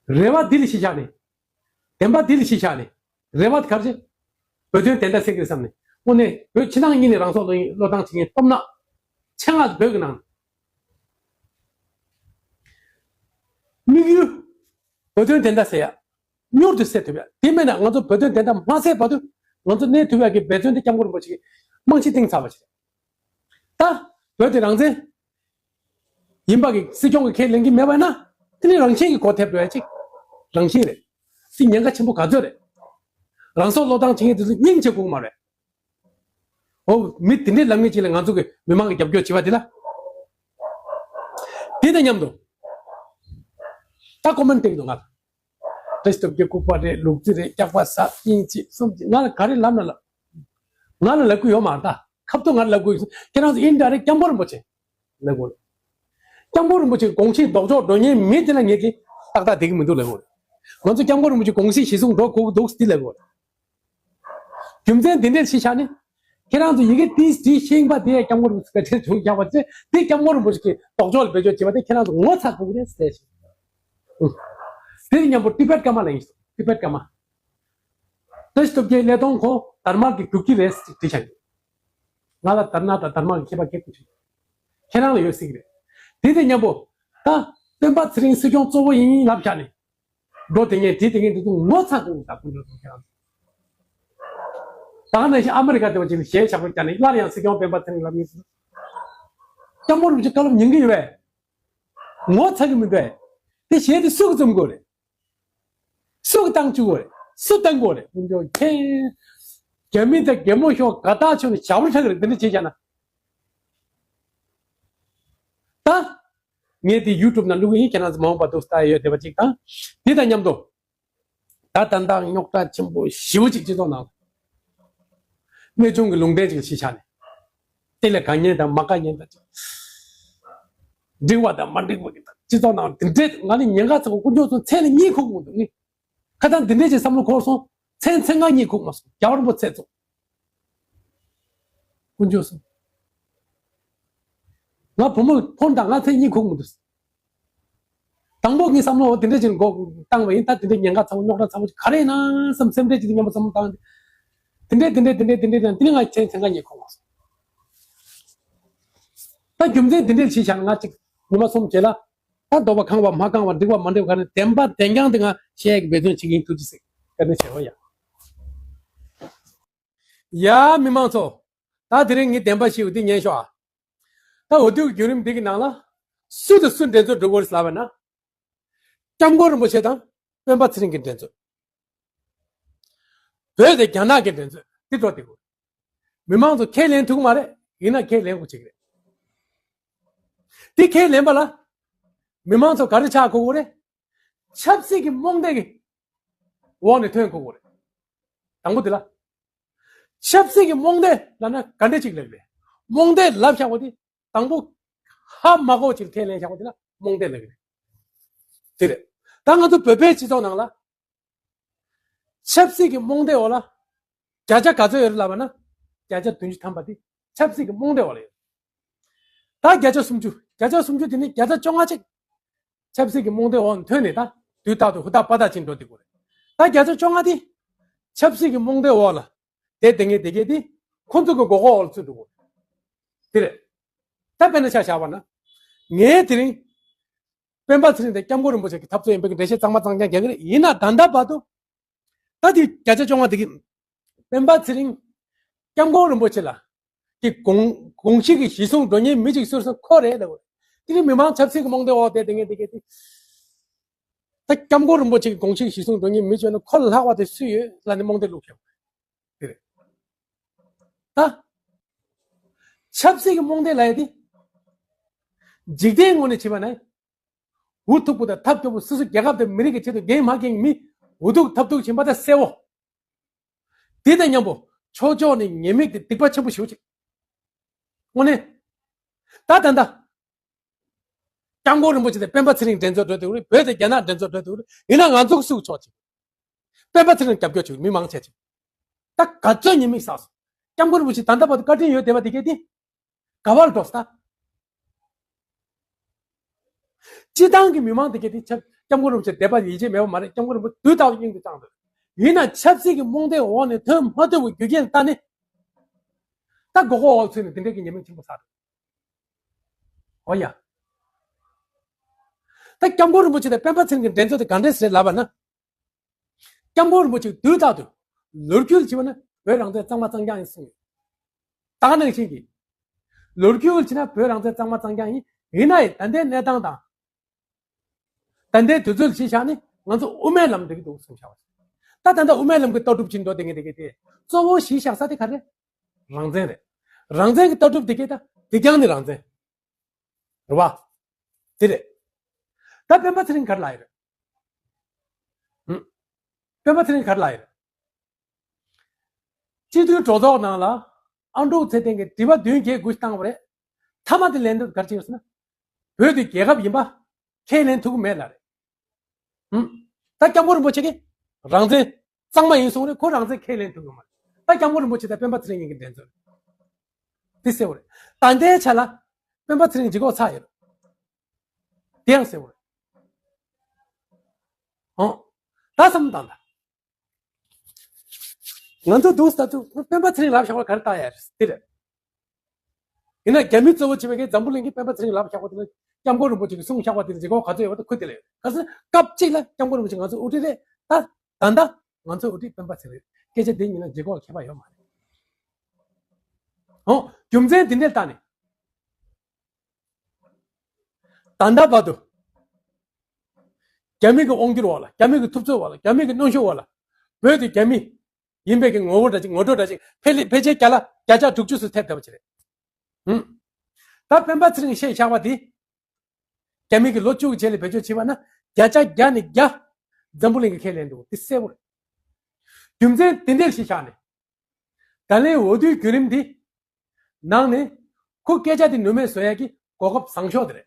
རེ་བ་འདི་ལ་གཞི་བཞག་ནས། བདེན་པ་འདི་ལ་གཞི་བཞག་ནས། རེ་བ་དེ་ག་རེ་བྱེད། བོད་དོན་བདེན་མཐའ་གསལ་གྱི་རེད་བསམ་ནས། དངོས་གནས་བོད་ཕྱི་ནང་གཉིས་ནས་རང་སྲོག་བློས་བློས་བཏང་བྱེད་མཁན་སྟོབས་ནག་ཆེད་མངགས་བོད་ཀྱི་ནང་དམིགས་ཡུལ། བོད་དོན་བདེན་མཐའ་གསལ་ཡ། མྱུར་དུ་གསལ་ཐུབ་ཡ། དེ་མེད་ན་ང་ཚོ་བོད་དོན་བདེན་མཐའ་མ་གསལ་བར་དུ་ང་ཚོ་གནས་ཐུབ་ཡ་གི་འབད་བརྩོན་དེ་སྐྱབས་མགོན་རིན་པོ་ཆེ་གིས་རྨང་གཞི་བཏིང་ཚར་བ་ཞིག་རེད། ད་བོད་དེ་རང་བཙན་ཡིན་པ་གི་སྲིད་སྐྱོང་གི་ཁས་ལེན་གྱི་མེད་པ་ན་དེ་ནི་རང་བཞིན་གྱི་གོ་ཐེབས་འགྲོ་ཡ་ཅིག་རང་བཞིན་རེད། དེ་ཉེན་ཁ་ཆེན་པོ་ག་ཚོད་རེད། རང་སྲོག་བློས་བཏང་བྱེད་མཁན་དེ་ཚོ་སྙིང་རྗེ་དགོས་ཀྱི་མ་རེད། འོ། མི་དེ་འདྲའི་ལབ་མཁན་ཅིག་ལ་ང་ཚོ་གི་མི་མང་གི་རྒྱབ་སྐྱོར་བྱེད་པ་དེ་ལ། དེ་དང་མཉམ་དུ། ད་ཀོ་མེན་ཊི་སྟེང་དུ་ང་ལ། བཀྲ་ཤིས་སྟོབས་རྒྱལ་ལྐུགས་པ་རེད། ལུག་རྫི་རེད། སྐྱག་པ་ཟ། གཉིས་གཅིག་གསུམ་གཅིག་ང་ལ་ག་རེ་ལབ་ན་ལབ། ང་ལ་ལབ་ཀྱི་ཡོད་མ་རེད་ད། ཁ་ཐུག་ང་ལ་ལབ་དགོས། ཁྱེད་རང་ཚོ་ཨིན་ཌ་རེ་སྐྱབས་མགོན་རིན་པོ་ཆེ་ལབ་དགོས་རེད། སྐྱབས་མགོན་རིན་པོ་ཆེ་དགོངས་གཞི་ལྡོག་ཕྱོགས་འགྲོ་མཁན་མི་དེ་ལ་ངེད་ཀྱིས་ཏག་ཏག་བསྡད་ཀྱི་མི་འདུག་ལབ་དགོས་རེད། ང་ཚོ་སྐྱབས་མགོན་རིན་པོ་ཆེ་དགོངས་གཞི་གཞིར་བཟུང་འགྲོ་དགོས་ཀྱི་འདུག་དེ་ལབ་དགོས་རེད། རྒྱུ་མཚན་འདི་འདྲའི་ཕྱི་ཆ་ནི། ཁྱེད་རང་ཚོ་ཡི་གེ་ཏིས་ཏིས་ཤེས་པ་དེ་སྐྱབས་མགོན་རིན་པོ་ཆེ་ག་ཚོད་བྱུང་ཡག་པ་ཚེ་དེ་སྐྱབས་མགོན་རིན་པོ་ཆེ་གི་ལྡོག་ཕྱོགས་ལ་བེད་སྤྱོད་བྱེད་པ་དེ་ཁྱེད་རང་ཚོ་ངོ་ཚ་དགོས་ཀྱི་རེད་ཟེར་ཞིང་། དེ་ནི་མཉམ་པོ་ཏི་པད་ཀརྨ་ལ་ཡིན། ཏི་པད་ཀརྨ། བཀྲ་ཤིས་སྟོབས་རྒྱལ་ཀླད་སྟོང་ཁོ་དར་དམར་གྱི་རྒྱུག་ཁྱི་རེད་ཟེར་བྲིས་བཞག་ཡོད། ང་ལ་དར་ནག་དང་དར་དམར་གྱི་ཁྱད་པར་ག་རེ་ཡོད། ཁྱེད་རང་ལ་ཡོད་སྲིད་ཀྱི་རེད། དེ་དེ་མཉམ་པོ། ད་སྤེན་པ་ཚེ་རིང་སྲིད་སྐྱོང་གཙོ་བོ་ཡིན་ལབ་བཞག་ནས། འགྲོ་དེ་ངས་དེ་དེ་ངས་དེ་ཚོ་ངོ་ཚ་དགོས་ད་དཀོན་མཆོག་གསུམ་ཁྱེད་རང་ཚོ། ད་ནང་བཞིན་ཨ་མི་རི་ཀ་དེ་བ་ཅིག་ལ་གཞས་ཞབས་བྲོ་བརྒྱབ་ནས་སླར་ཡང་སྲིད་སྐྱོང་སྤེན་པ་ཚེ་རིང་ལབ་ཡིན་ཟེར། སྐྱབས་མགོན་རིན་པོ་ཆེ་བཀའ་སློབ་ཉན་གྱི་ཡོད་པས། ངོ་ཚ་གི་མི་འདུག་ཨེ། དེ་གཞས་དེ་སུ་གིས་རྩོམ་དགོས་རེད། སུ་གིས་བཏང་བཅུག་དགོས་རེད། སུ་བཏང་དགོས་རེད། དཀོན་མཆོག་མཁྱེན། རྒྱ་མི་དང་རྒྱལ་མོ་ཤོག་དགའ་ཐག་ཆོད་ནས་ཞབས་བྲོ་འཁྲབ་གི་རེད། འདི་འདྲ་བྱས་བཞག་ན། ད། ངས་དེ་ཡུ་ཊུབ་ནང་བླུག་གི་ཡིན། ཁྱེད་རང་ཚོ་མ་འོངས་པ་འདུག་ལྟ་ཡ་ཡོད་བསྡད་པ་ཅིག་དང་། དེ་དང་མཉམ་དུ། ད་ད་ལྟ་རྙོག་དྲ་ཆེན་པོ་ཞེ་པོ་ཅིག་སྤྱི་ཚོགས་ནང་། གནས་ཆུང་གི་ལུང་བསྟན་ཅིག་ལ་གཞི་བཞག་ནས། དེ་ལ་དགའ་མཁན་དང་མ་དགའ་མཁན་དང་ཅིག་འགྲིག་པ་དང་མ་འགྲིག་པ་གི་དང་སྤྱི་ཚོགས་ནང་དེ་འདྲས་ང་ནི་ཉེན་ཁ་ཚ་པོ། དཀོན་མཆོག་གསུམ་མཚན་ལ་གཉིད་ཁུག་མི་འདུག་ངས་ཁ་སང་དེ་འདྲས་ཅིག་བསམ་བློ་འཁོར་སོང་། མཚན་མཚན་ང་གཉིད་ཁུག་མ་སོང་། རྒྱལ་བ་རིན་པོ་ཆེ་ཚོ། དཀོན་མཆོག་གསུམ། ང་བུ་མོ་ཕོན་དང་ང་མཚན་གཉིད་ཁུག་མི་འདུག་དང་པོ་ངའི་བསམ་བློ་འོ་དེ་འདྲ་ཅིག་འགོ་བཏང་བ་ཡིན། ད་དེ་འདྲའི་ཉེན་ཁ་ཚ་པོ་རྙོག་དྲ་ཚ་པོ་ཅིག་ག་རེ་ཡིན་ན་བསམ། སེམས་ཁྲལ་ཅིག་དེ་མཉམ་པོ་བསམ་བློ་བཏང་། དེ་འདྲས་དེ་འདྲས་དེ་འདྲས་དེ་འདྲས་དེ་ནས་ང་ཚེ་ཚེ་འགའ་ཉེ་ཁོང་བ་སོང་། ད་རྒྱུ་མཚན་དེ་འདྲས་ཞིག་བྱས་ན་ང་ཅིག་ཉི་མ་གསུམ་རྗེས་ལ་ད་དོགས་པ་ཁེངས་པ་མ་ཁེངས་པ། འགྲིག་པ་མ་འགྲིག་པ་ག་རེ་བདེན་པ་བདེན་རྐྱང་དེ་ང་བཤད་ཡག་གི་འབད་བརྩོན་བྱེད་ཀྱི་ཡིན། ཐུགས་རྗེ་ཆེ། བཀའ་དྲིན་ཆེ། འོ་ཡ། ཡ་མི་མང་ཚོ། ད་དེ་རིང་ངས་བདེན་པ་བཤད་པ་འདི་ཉན་ཤོག་ཨ། ད་འོས་བསྡུ་བརྒྱུད་རིམ་འདི་གི་ནང་ལ་སུ་དང་སུ་འགྲན་རྩོད་འགྲོ་དགོས་རེད་ལབ་པ་ན། སྐྱབས་མགོན་རིན་པོ་ཆེ་དང་སྤེན་པ་ཚེ་རིང་གི་འགྲན་རྩོད། བོད་དང་རྒྱ་ནག་གི་འགྲན་རྩོད་འདི་འགྲོ་བསྡད་དགོས། མི་མང་ཚོ་ཁས་ལེན་ཐུབ་ཀྱི་མ་རེད། ཡིན་ན་ཁས་ལེན་དགོས་བྱེད་ཀྱི་རེད། འདི་ཁས་ལེན་པ་ལ་མི་མང་ཚོ་ག་རེ་ཆགས་དགོས་ཀྱི་རེད། ཆབ་སྲིད་ཀྱི་རྨོངས་དད་ཀྱི་འོག་ནས་ཐོན་དགོས་ཀྱི་རེད། དང་པོ་འདི་ལ། ཆབ་སྲིད་ཀྱི་རྨོངས་དད་ལབ་ན་ག་འདྲ་ཅིག་ལབ་རེད། རྨོངས་དད་ལབ་བཞག་པ་དེ་དང་པོ་ཧ་མ་གོ་ཅིག་ཁས་ལེན་བཞག་པ་དེ་ལ་རྨོངས་དད་ལབ་ཀྱི་རེད། དེ་རེད། ད་ང་ཚོ་བོད་པའི་སྤྱི་ཚོགས་ནང་ལ་ཆབ་སྲིད་ཀྱི་རྨོངས་དད་འོག་ལ་བརྒྱ་ཆ་ག་ཚོད་ཡོད་རེད་ལབ་པ་ན། བརྒྱ་ཆ་བདུན་ཅུ་ཐམ་པ་དེ་ཆབ་སྲིད་ཀྱི་རྨོངས་དད་འོག་ལ་ཡོད། ད་བརྒྱ་ཆ་སུམ་ཅུ། བརྒྱ་ཆ་སུམ་ཅུ་དེ་ནི་བརྒྱ་ཆ་བཅོ་ལྔ་ཅིག་ཆབ་སྲིད་ཀྱི་རྨོངས་དད་འོག་ཐོན་ནས་ད་དུས་རྟག་ཏུ་ཧུར་ཐག་པ་ཐག་ཅིག་འགྲོ་བསྡད་ཀྱི་རེད། ད་བརྒྱ་ཆ་བཅོ་ལྔ་དེ་ཆབ་སྲིད་ཀྱི་རྨོངས་དད་འོག་ལ་དེ་དེ་ངས་དེ་གས་དེ་ཁོ་ཚོ་གི་མགོ་སྐོར་འོག་ལ་ཚུད་འགྲོ་གི་རེད། དེ་རེད། ད་དཔེར་ན་ཆ་བཞག་པ་ན། ངས་དེ་རིང་སྤེན་པ་ཚེ་རིང་དང་སྐྱབས་མགོན་རིན་པོ་ཆེ་གི་འཐབ་རྩོད་ཡིན་པའི་འགྲེལ་བཤད་གཙང་མ་གཙང་རྐྱང་རྒྱག་གི་རེད། ཡིན་ན་ད་ལྟ་བར་དུ། ད་དེ་བརྒྱ་ཆ་བཅོ་ལྔ་དེ་གི། སྤེན་པ་ཚེ་རིང་། སྐྱབས་མགོན་རིན་པོ་ཆེ་ལ། གི་དགོངས་དགོངས་གཞི་གི་གཞི་བཟུང་འགྲོ་མཁན་མི་གཅིག་ཟེར་ན་ཁོ་རེད་ལབ། དེ་ནི་མི་མང་ཆབ་སྲིད་ཀྱི་རྨོངས་དད་འོག་དེ་དེ་ངས་དེ་གས་དེ། ད་སྐྱབས་མགོན་རིན་པོ་ཆེ་གི་དགོངས་གཞི་གཞི་བཟུང་འགྲོ་མཁན་མི་བྱོན་ན་ཁོ་ལ་ལྷག་པ་དེ་སུ་ཡོད་ལབ་ནས་རྨོངས་དད་བླུགས་བཞག་པ་དེ་རེད། ད། ཆབ་སྲིད་ཀྱི་རྨོངས་དད་ལབ་ཡ་དེ། འཇིག་རྟེན་ངོས་ནས་བྱས་པ་ན། འུ་ཐུག་པོ་དང་ཐབས་སྐྱོ་པོ། སོ་སོ་རྒྱལ་ཁབ་དང་མི་རིགས་ཀྱི་ཆེད་དུ་འགན་མ་འཁྱེར་མཁན་མི་ འུ་ཐུག་ཐབས་ཐུག་བྱིན་པ་དེ་གསལ་བོ། དེ་དང་མཉམ་པོ་ཕྱོགས་ཕྱོགས་ནས་ཉེས་དམིགས་དེ་སྡིག་པ་ཆེན་པོ་ཞེ་པོ་ཅིག་དངོས་གནས། ད་ད་ད། སྐྱབས་མགོན་རིན་པོ་ཆེ་དང་སྤེན་པ་ཚེ་རིང་འགྲན་རྩོད་འགྲོ་དུས་རེད། བོད་དང་རྒྱ་ནག་འགྲན་རྩོད་འགྲོ་དུས་རེད། ཡིན་ན་ང་ཚོ་སུ་ཆོག་ཅིག་སྤེན་པ་ཚེ་རིང་རྒྱབ་སྐྱོར་བྱེད་མི་མང་ཆེ་ཅིག་ད་ག་ཚོད་ཉེས་དམིགས་བསགས་སོང་། སྐྱབས་མགོན་རིན་པོ་ཆེ་ད་ལྟ་བར་དུ་བཀའ་དྲིན་ཡོད་བསྡད་པ་དེ་གས་དེ། ག་བར་འགྲོ་ས། སྤྱི་བཏང་གི་མི་མང་དེ་གས་དེ་ཆབ་སྐྱབས་མགོན་རིན་པོ་ཆེ་དད་པ་ཡིད་ཆེས་མེད་པ་མ་རེད། སྐྱབས་མགོན་རིན་པོ་དུས་རྟག་ཏུ་སྙིང་དུ་བཅངས་འདུག་ཡིན་ན་ཆབ་སྲིད་ཀྱི་རྨོངས་དད་འོག་ནས་ཐོན་མ་ཐུབ་པའི་རྒྱུ་རྐྱེན་ལྟ་ནི། ད་མགོ་སྐོར་འོག་ཚུད་ནས་དེ་འདྲས་ཀྱི་ཉེས་དམིགས་ཆེན་པོ་བསགས་འདུག་འོ་ཡ། ད་སྐྱབས་མགོན་རིན་པོ་ཆེ་དང་སྤེན་པ་ཚེ་རིང་གི་འགྲན་རྩོད་དེ་ག་འདྲས་རེད་ལབ་པ་ན། སྐྱབས་མགོན་རིན་པོ་ཆེ་དུས་རྟག་ཏུ་ལོ་རྒྱུས་བྱས་པ་ན་བོད་རང་བཙན་གཙང་མ་གཙང་རྐྱང་ཡིན་གསུངས་ཡོད། ད་ག་ནང་བཞིན་གྱི་ལོ་རྒྱུས་བྱས་ན་བོད་རང་བཙན་གཙང་མ་གཙང་རྐྱང་ཡིན། ཡིན་ན་ཡང་ད་ལྟའི་གནས་སྟངས་དང་། ད་ལྟའི་དུས་ཚོད་གཞི་བཞག་ནས་ང་ཚོ་དབུ་མའི་ལམ་འགྲིག་གི་འདུག་གསུངས་བཞག་པ། ད་ད་ལྟ་དབུ་མའི་ལམ་གྱི་ལྟ་གྲུབ་ཅིག་འགྲོ་བསྡད་མཁན་དེ་གས་དེ་གཙོ་བོ་གཞི་བཞག་ས་དེ་ག་རེ། རང་བཙན་རེད། རང་བཙན་གྱི་ལྟ་གྲུབ་དེ་གས་ད་དེ་རྐྱང་ནི་རང་བཙན་རེད་བ། དེ་རེད། ད་སྤེན་པ་ཚེ་རིང་ག་རེ་ལབ་ཡོད་རེད། ཧུམ། སྤེན་པ་ཚེ་རིང་ག་རེ་ལབ་ཡོད་རེད། སྤྱི་འཐུས་གྲོས་ཚོགས་ནང་ལ་ཨ་འབྲུག་ཚེ་བརྟན་གྱིས་དྲི་བ་བདུན་བརྒྱད་དགུ་ཞིག་བཏང་བ་རེད། མཐའ་མ་དེ་ལན་འདེབས་ག་རེ་བྱས་ཡོད་ཟེར་ན། བོད་དེ་རྒྱལ་ཁབ་ཡིན་པ་ཁས་ལེན་ཐུབ་ཀྱི་མེད་ལབ་རེད། ཧུམ། ད་སྐྱབས་མགོན་རིན་པོ་ཆེ་གིས་རང་བཙན་གཙང་མ་ཡིན་གསུངས་རེད། ཁོ་རང་བཙན་ཁས་ལེན་ཐུབ་ཀྱི་མ་རེད། ད་སྐྱབས་མགོན་རིན་པོ་ཆེ་དང་སྤེན་པ་ཚེ་རིང་གཉིས་ཀྱི་འགྲན་རྩོད་རེད། དེ་གསལ་བོ་རེད། ད་ལྟའི་ཆ་ལ་སྤེན་པ་ཚེ་རིང་ལྗིད་ཁོག་ཚ་ཡོད་རེད། དེ་ཡང་གསལ་བོ་རེད། ཨོ། ད་བསམ་བློ་བཏང་ད། ང་ཚོ་འདུག་ས་ཚུ་སྤེན་པ་ཚེ་རིང་ལབ་བཞག་པ་ག་རེ་ལྟ་ཡ་རེད་དེ་རེད། ཡིན་ན་རྒྱ་མི་གཙོ་བོ་བྱེད་པའི་གི་འཛམ་བུ་གླིང་གི་སྤེན་པ་ཚེ་རིང་ལབ་བཞག་པ་དེ་ལ་སྐྱབས་མགོན་རིན་པོ་ཆེ་གིས་གསུངས་བཞག་པ་དེ་ལ་ལྗིད་ཁོག་ག་ཚོད་ཡོད་པ་དེ་ཁུར་དེ་ལ་ཡོད། ག་ཟེར་སྐབས་གཅིག་ལ་སྐྱབས་མགོན་རིན་པོ་ཆེ་ང་ཚོའི་དབུ་ཁྲིད་རེད། ད་ད་ལྟ་ང་ཚོའི་དབུ་ཁྲིད་སྤེན་པ་ཚེ་རིང་རེད། སྐད་ཆ་དེ་གཉིས་ལ་ལྗིད་ཁོག་ཁྱད་པར་ཡོད་མ་རེད། ཨོ། རྒྱུ་མཚན་དེ་འདྲས་ལྟ་ནས། ད་ལྟ་བར་དུ་རྒྱ་མི་གི་དབང་སྒྱུར་འོག་ལ། རྒྱ་མི་གི་ཐུབ་ཚོད་འོག་ལ། རྒྱ་མི་གི་གནོན་ཤུགས་འོག་ལ། བོད་དེ་རྒྱ་མི་ཡིན་པའི་གི་ངོ་བོ་འདྲ་ཅིག་ངོ་སྤྲོད་འདྲ་ཅིག་ཕལ་ཕལ་ཆེར་བརྒྱ་ལ་བརྒྱ་ཆ་དྲུག་ཅུ་ཙམ་ཐེབས་བསྡད་པ་ཅིག་རེད། ཧུམ། ད་སྤེན་པ་ཚེ་རིང་བཤད་བཞག་པ་དེ་རྒྱ་མི་གི་ལོ་བཅུ་གི་རྗེས་ལ་བེད་སྤྱོད་བྱས་པ་ན་བརྒྱ་ཆ་བརྒྱ་ནས་བརྒྱ་འཛམ་བུ་གླིང་གིས་ཁས་ལེན་འདུག་དེ་གསལ་པོ་རེད། རྒྱུ་མཚན་དེ་འདྲས་ཞིག་བཞག་ནས། ད་ལན་འོས་བསྡུའི་བརྒྱུད་རིམ་འདི་ནང་ནས་ཁོ་སྐད་ཆ་འདི་ནུས་མེད་བཟོ་ཡ་གི་གོ་སྐབས་བཟང་ཤོས་དེ་རེད།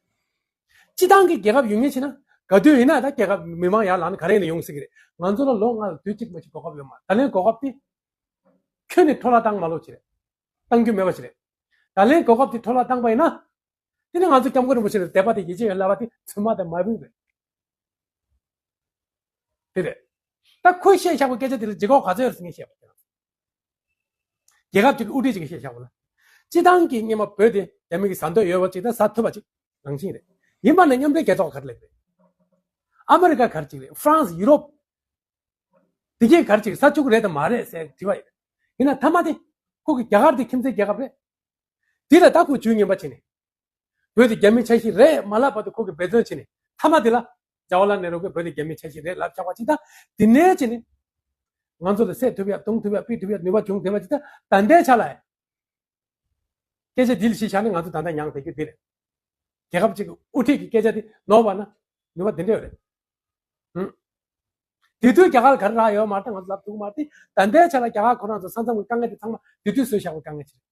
སྤྱི་བཏང་གི་རྒྱལ་ཁབ་ཡོད་མཁན་ཕྱིན་ན་ག་དུས་ཡིན་ན་ད་རྒྱལ་ཁབ་མི་མང་ཡར་ལངས་ན་ག་རེ་ཡིན་ན་ཡོང་སྲིད་ཀྱི་རེད། ང་ཚོ་ལ་ལོ་ལྔ་ལ་དུས་གཅིག་མ་གཅིག་གོ་སྐབས་ཡོད་མ་རེད། ད་ལན་གོ་སྐབས་དེ་ཁྱོན་ནས་འཕྲོ་བརླག་བཏང་མ་ལོག་ཅིག་རེད། བཏང་རྒྱུ་མེད་པ་ཅིག་རེད། ད་ལན་གོ་སྐབས་དེ་འཕྲོ་བརླག་བཏང་པ་ཡིན་ན། དེ་ནི་ང་ཚོ་སྐྱབས་མགོན་རིན་པོ་ཆེ་ལ་དད་པ་དང་ཡིད་ཆེས་ཡོད་ལབ་པ་དེ་ཚོད་མ་དང་མ་བུ་རེད། དེ་རེད། ད་ཁོས་བཤད་བཞག་པའི་སྐད་ཆ་དེ་ལ་ལྗིད་ཁོག་ག་ཚོད་ཡོད་རེད་ཟེར་ངས་བཤད་པ་དེ། རྒྱལ་ཁབ་ཅིག་གི་དབུ་ཁྲིད་ཅིག་གིས་བཤད་བཞག་པ་ལ། སྤྱི་བཏང་གི་སྔོན་མ་བོད་དེ་རྒྱ་མི་གིས་ཟ་འདོད་ཡོད་པ་ཅིག་དང་ཟ་ཐུབ་པ་ཅིག་ནང་བཞིན་རེད། ཡིན་པ་ན་མཉམ་འབྲེལ་རྒྱལ་ཚོགས་ག་རེ་ལབ་རེད། ཨ་མི་རི་ཀ་ག་རེ་ཅིག་རེད། ཧྥ་རན་སི། ཡུ་རོབ། དེ་གས་ག་རེ་ཅིག་ཟ་བཅུག་གི་རེད་དམ་མ་རེད་ཟེར་དྲི་བ་ཡོད། ཡིན་ན་མཐའ་མ་དེ་ཁོ་གི་རྒྱ་གར་དེ་ཁྱིམ་མཚེས་རྒྱལ་ཁབ་རེད། དེ་ལ་ད་ཁོ་ཇུས་ངན་པ་བྱས་ནས། བོད་དེ་རྒྱ་མིའི་ཆ་ཤས་རེད་མ་ལབ་བར་དུ་ཁོ་གིས་འབད་བརྩོན་བྱས་ནས་མཐའ་མ་དེ་ལ་ཇ་ཝར་ལཱལ་ནེ་རུ་གིས་བོད་དེ་རྒྱ་མིའི་ཆ་ཤས་རེད་ལབ་ཆགས་པ་ཅིག་དང་། དེ་ནས་བྱས་ནས་ང་ཚོ་ལ་བསད་ཐུབ་ཡ་བརྡུང་ཐུབ་ཡ་ཕུད་ཐུབ་ཡ་ནུས་པ་བྱུང་བསྡད་པ་ཅིག་དང་། ད་ལྟའི་ཆ་ལ་སྐད་ཆ་འདི་ལ་གཞི་བཞག་ནས་ང་ཚོ་ད་ལྟ་མྱངས་བསྡད་རྒྱུ་འདི་རེད། རྒྱལ་ཁབ་ཅིག་གི་དབུ་ཁྲིད་ཀྱི་སྐད་ཆ་དེ་ནོར་བ་ན་ནུས་པ་འདི་འདྲ་ཡོད་རེད། ཧུམ། དེ་དུས་རྒྱ་གར་ག་རེ་རག་ཡོད་མ་རེད། ད་ང་ཚོ་ལབ་ཐུབ་ཀྱི་མ་རེད། དེ་ད་ལྟའི་ཆ་ལ་རྒྱ་གར་ཁོ་རང་ཚོ་ས་མཚམས་ཀྱི་དཀའ་ངལ་དེ་ཚང་མ་དེ་དུས་བཟོས་བཞག་པའི་དཀའ་ངལ་ཅིག་རེད།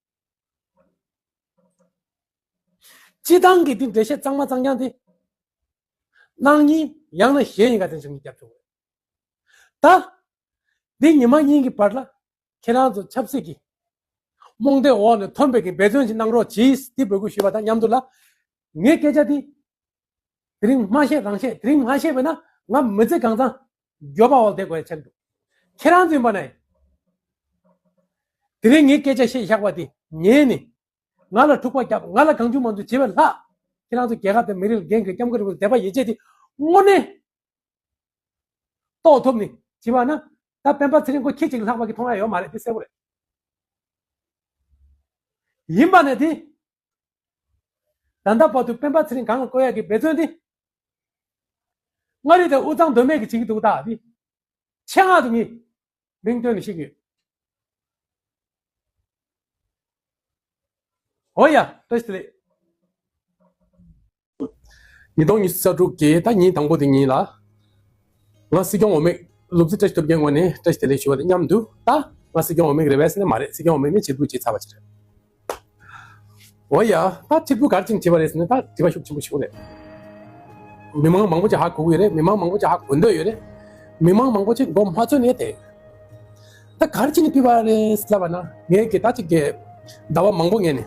སྤྱི་བཏང་གི་དེ་འགྲེལ་བཤད་གཙང་མ་གཙང་རྐྱང་དེ། གནང་མཁན་ཡང་ན་གཞན་ཡིན་ག་དེ་འཇོག་མཁན་རྒྱབ་ཆོག་རེད། ད། འདི་ཉི་མ་གཉིས་ཀྱི་བར་ལ། ཁྱེད་རང་ཚོ་ཆབ་སྲིད་ཀྱི་རྨོངས་དད་འོག་ནས་ཐོན་པའི་གི་འབད་བརྩོན་ཞིག་གནང་རོགས་གྱིས་དེ་འབོད་སྐུལ་ཞུས་པ་དང་མཉམ་དུ་ལ། ངའི་སྐད་ཆ་དེ། དེ་རིང་མ་བཤད་རང་བཤད། དེ་རིང་མ་བཤད་པས་ན་ང་མི་ཚེ་གང་ཚང་འགྱོད་པ་འོག་བསྡད་དགོས་ཡ་ཆགས་འདུག་ཁྱེད་རང་ཚོ་ཡིན་པ་ན། དེ་རིང་ངའི་སྐད་ཆ་བཤད་བཞག་པ་དེ་ཉན་ནས། ང་ལ་འཁྲུག་པ་བརྒྱབ། ང་ལ་གང་བྱུང་མང་བྱུང་བྱེད་པ་ལྷག་ཁྱེད་རང་ཚོ་རྒྱལ་ཁབ་དང་མི་རིགས་ལ་འགན་འཁུར། སྐྱབས་མགོན་རིན་པོ་ཆེ་དད་པ་ཡིད་ཆེས་དེ་དངོས་གནས་རྟོགས་ཐུབ་ནས་བྱེད་པ་ན། ད་སྤེན་པ་ཚེ་རིང་ཁོ་ཁྱི་གཅིག་ལྷག་པ་གི་མཐོང་ཡ་ཡོད་མ་རེད། དེ་གསལ་པོ་རེད། ཡིན་པ་ནས་དེ། ད་ལྟ་བར་དུ་སྤེན་པ་ཚེ་རིང་གང་ལ་བཀོད་ཡ་གི་འབད་བརྩོན་དེ། མངའ་རིས་དང་དབུས་གཙང་མདོ་སྨད་ཀྱི་བྱེད་ཀྱི་འདུག་ད་དེ། ཆེད་མངགས་དུ་ངས་མིང་བཏོན་ནས་བཤད་ཀྱི་ཡོད། འོ་ཡ། བཀྲ་ཤིས་བདེ་ལེགས། ཉིས་སྟོང་ཉི་ཤུ་རྩ་དྲུག་གི་ད་ཉིན་དང་པོ་དེ་ཉིན་ལ། ང་སྲིད་སྐྱོང་འོས་མི་ སློབ་སྤྱི་བཀྲ་ཤིས་སྟོབས་རྒྱལ་ངོས་ནས་བཀྲ་ཤིས་བདེ་ལེགས་ཞུ་བ་དང་མཉམ་དུ། ད་ང་སྲིད་སྐྱོང་འོས་མི་རེད་པས་ཟེར་ན་མ་རེད། སྲིད་སྐྱོང་འོས་མི་ནི་ཕྱིར་འབུད་བྱས་ཚར་བ་ཞིག་རེད། འོ་ཡ། ད་ཕྱིར་འབུད་ག་རེ་བྱས་ནས་བྱས་པ་རེད་ཟེར་ན་ད་དྲི་བ་ཤུགས་ཆེན་པོ་ཞིག་རེད། མི་མང་མང་པོ་ཅིག་ཧ་གོ་གི་ཡོད་རེད། མི་མང་མང་པོ་ཅིག་ཧ་གོ་འདོད་ཡོད་རེད། མི་མང་མང་པོ་ཅིག་མགོ་མ་ཚོས་ནས་བསྡད་ཡོད། ད་ག་རེ་བྱས་ནས་ཕུད་པ་རེད་ལབ་པ་ན། ངས་ཀྱི་ད་ཅིག་གི་ཟླ་བ་མང་པོ་སྔོན་ནས་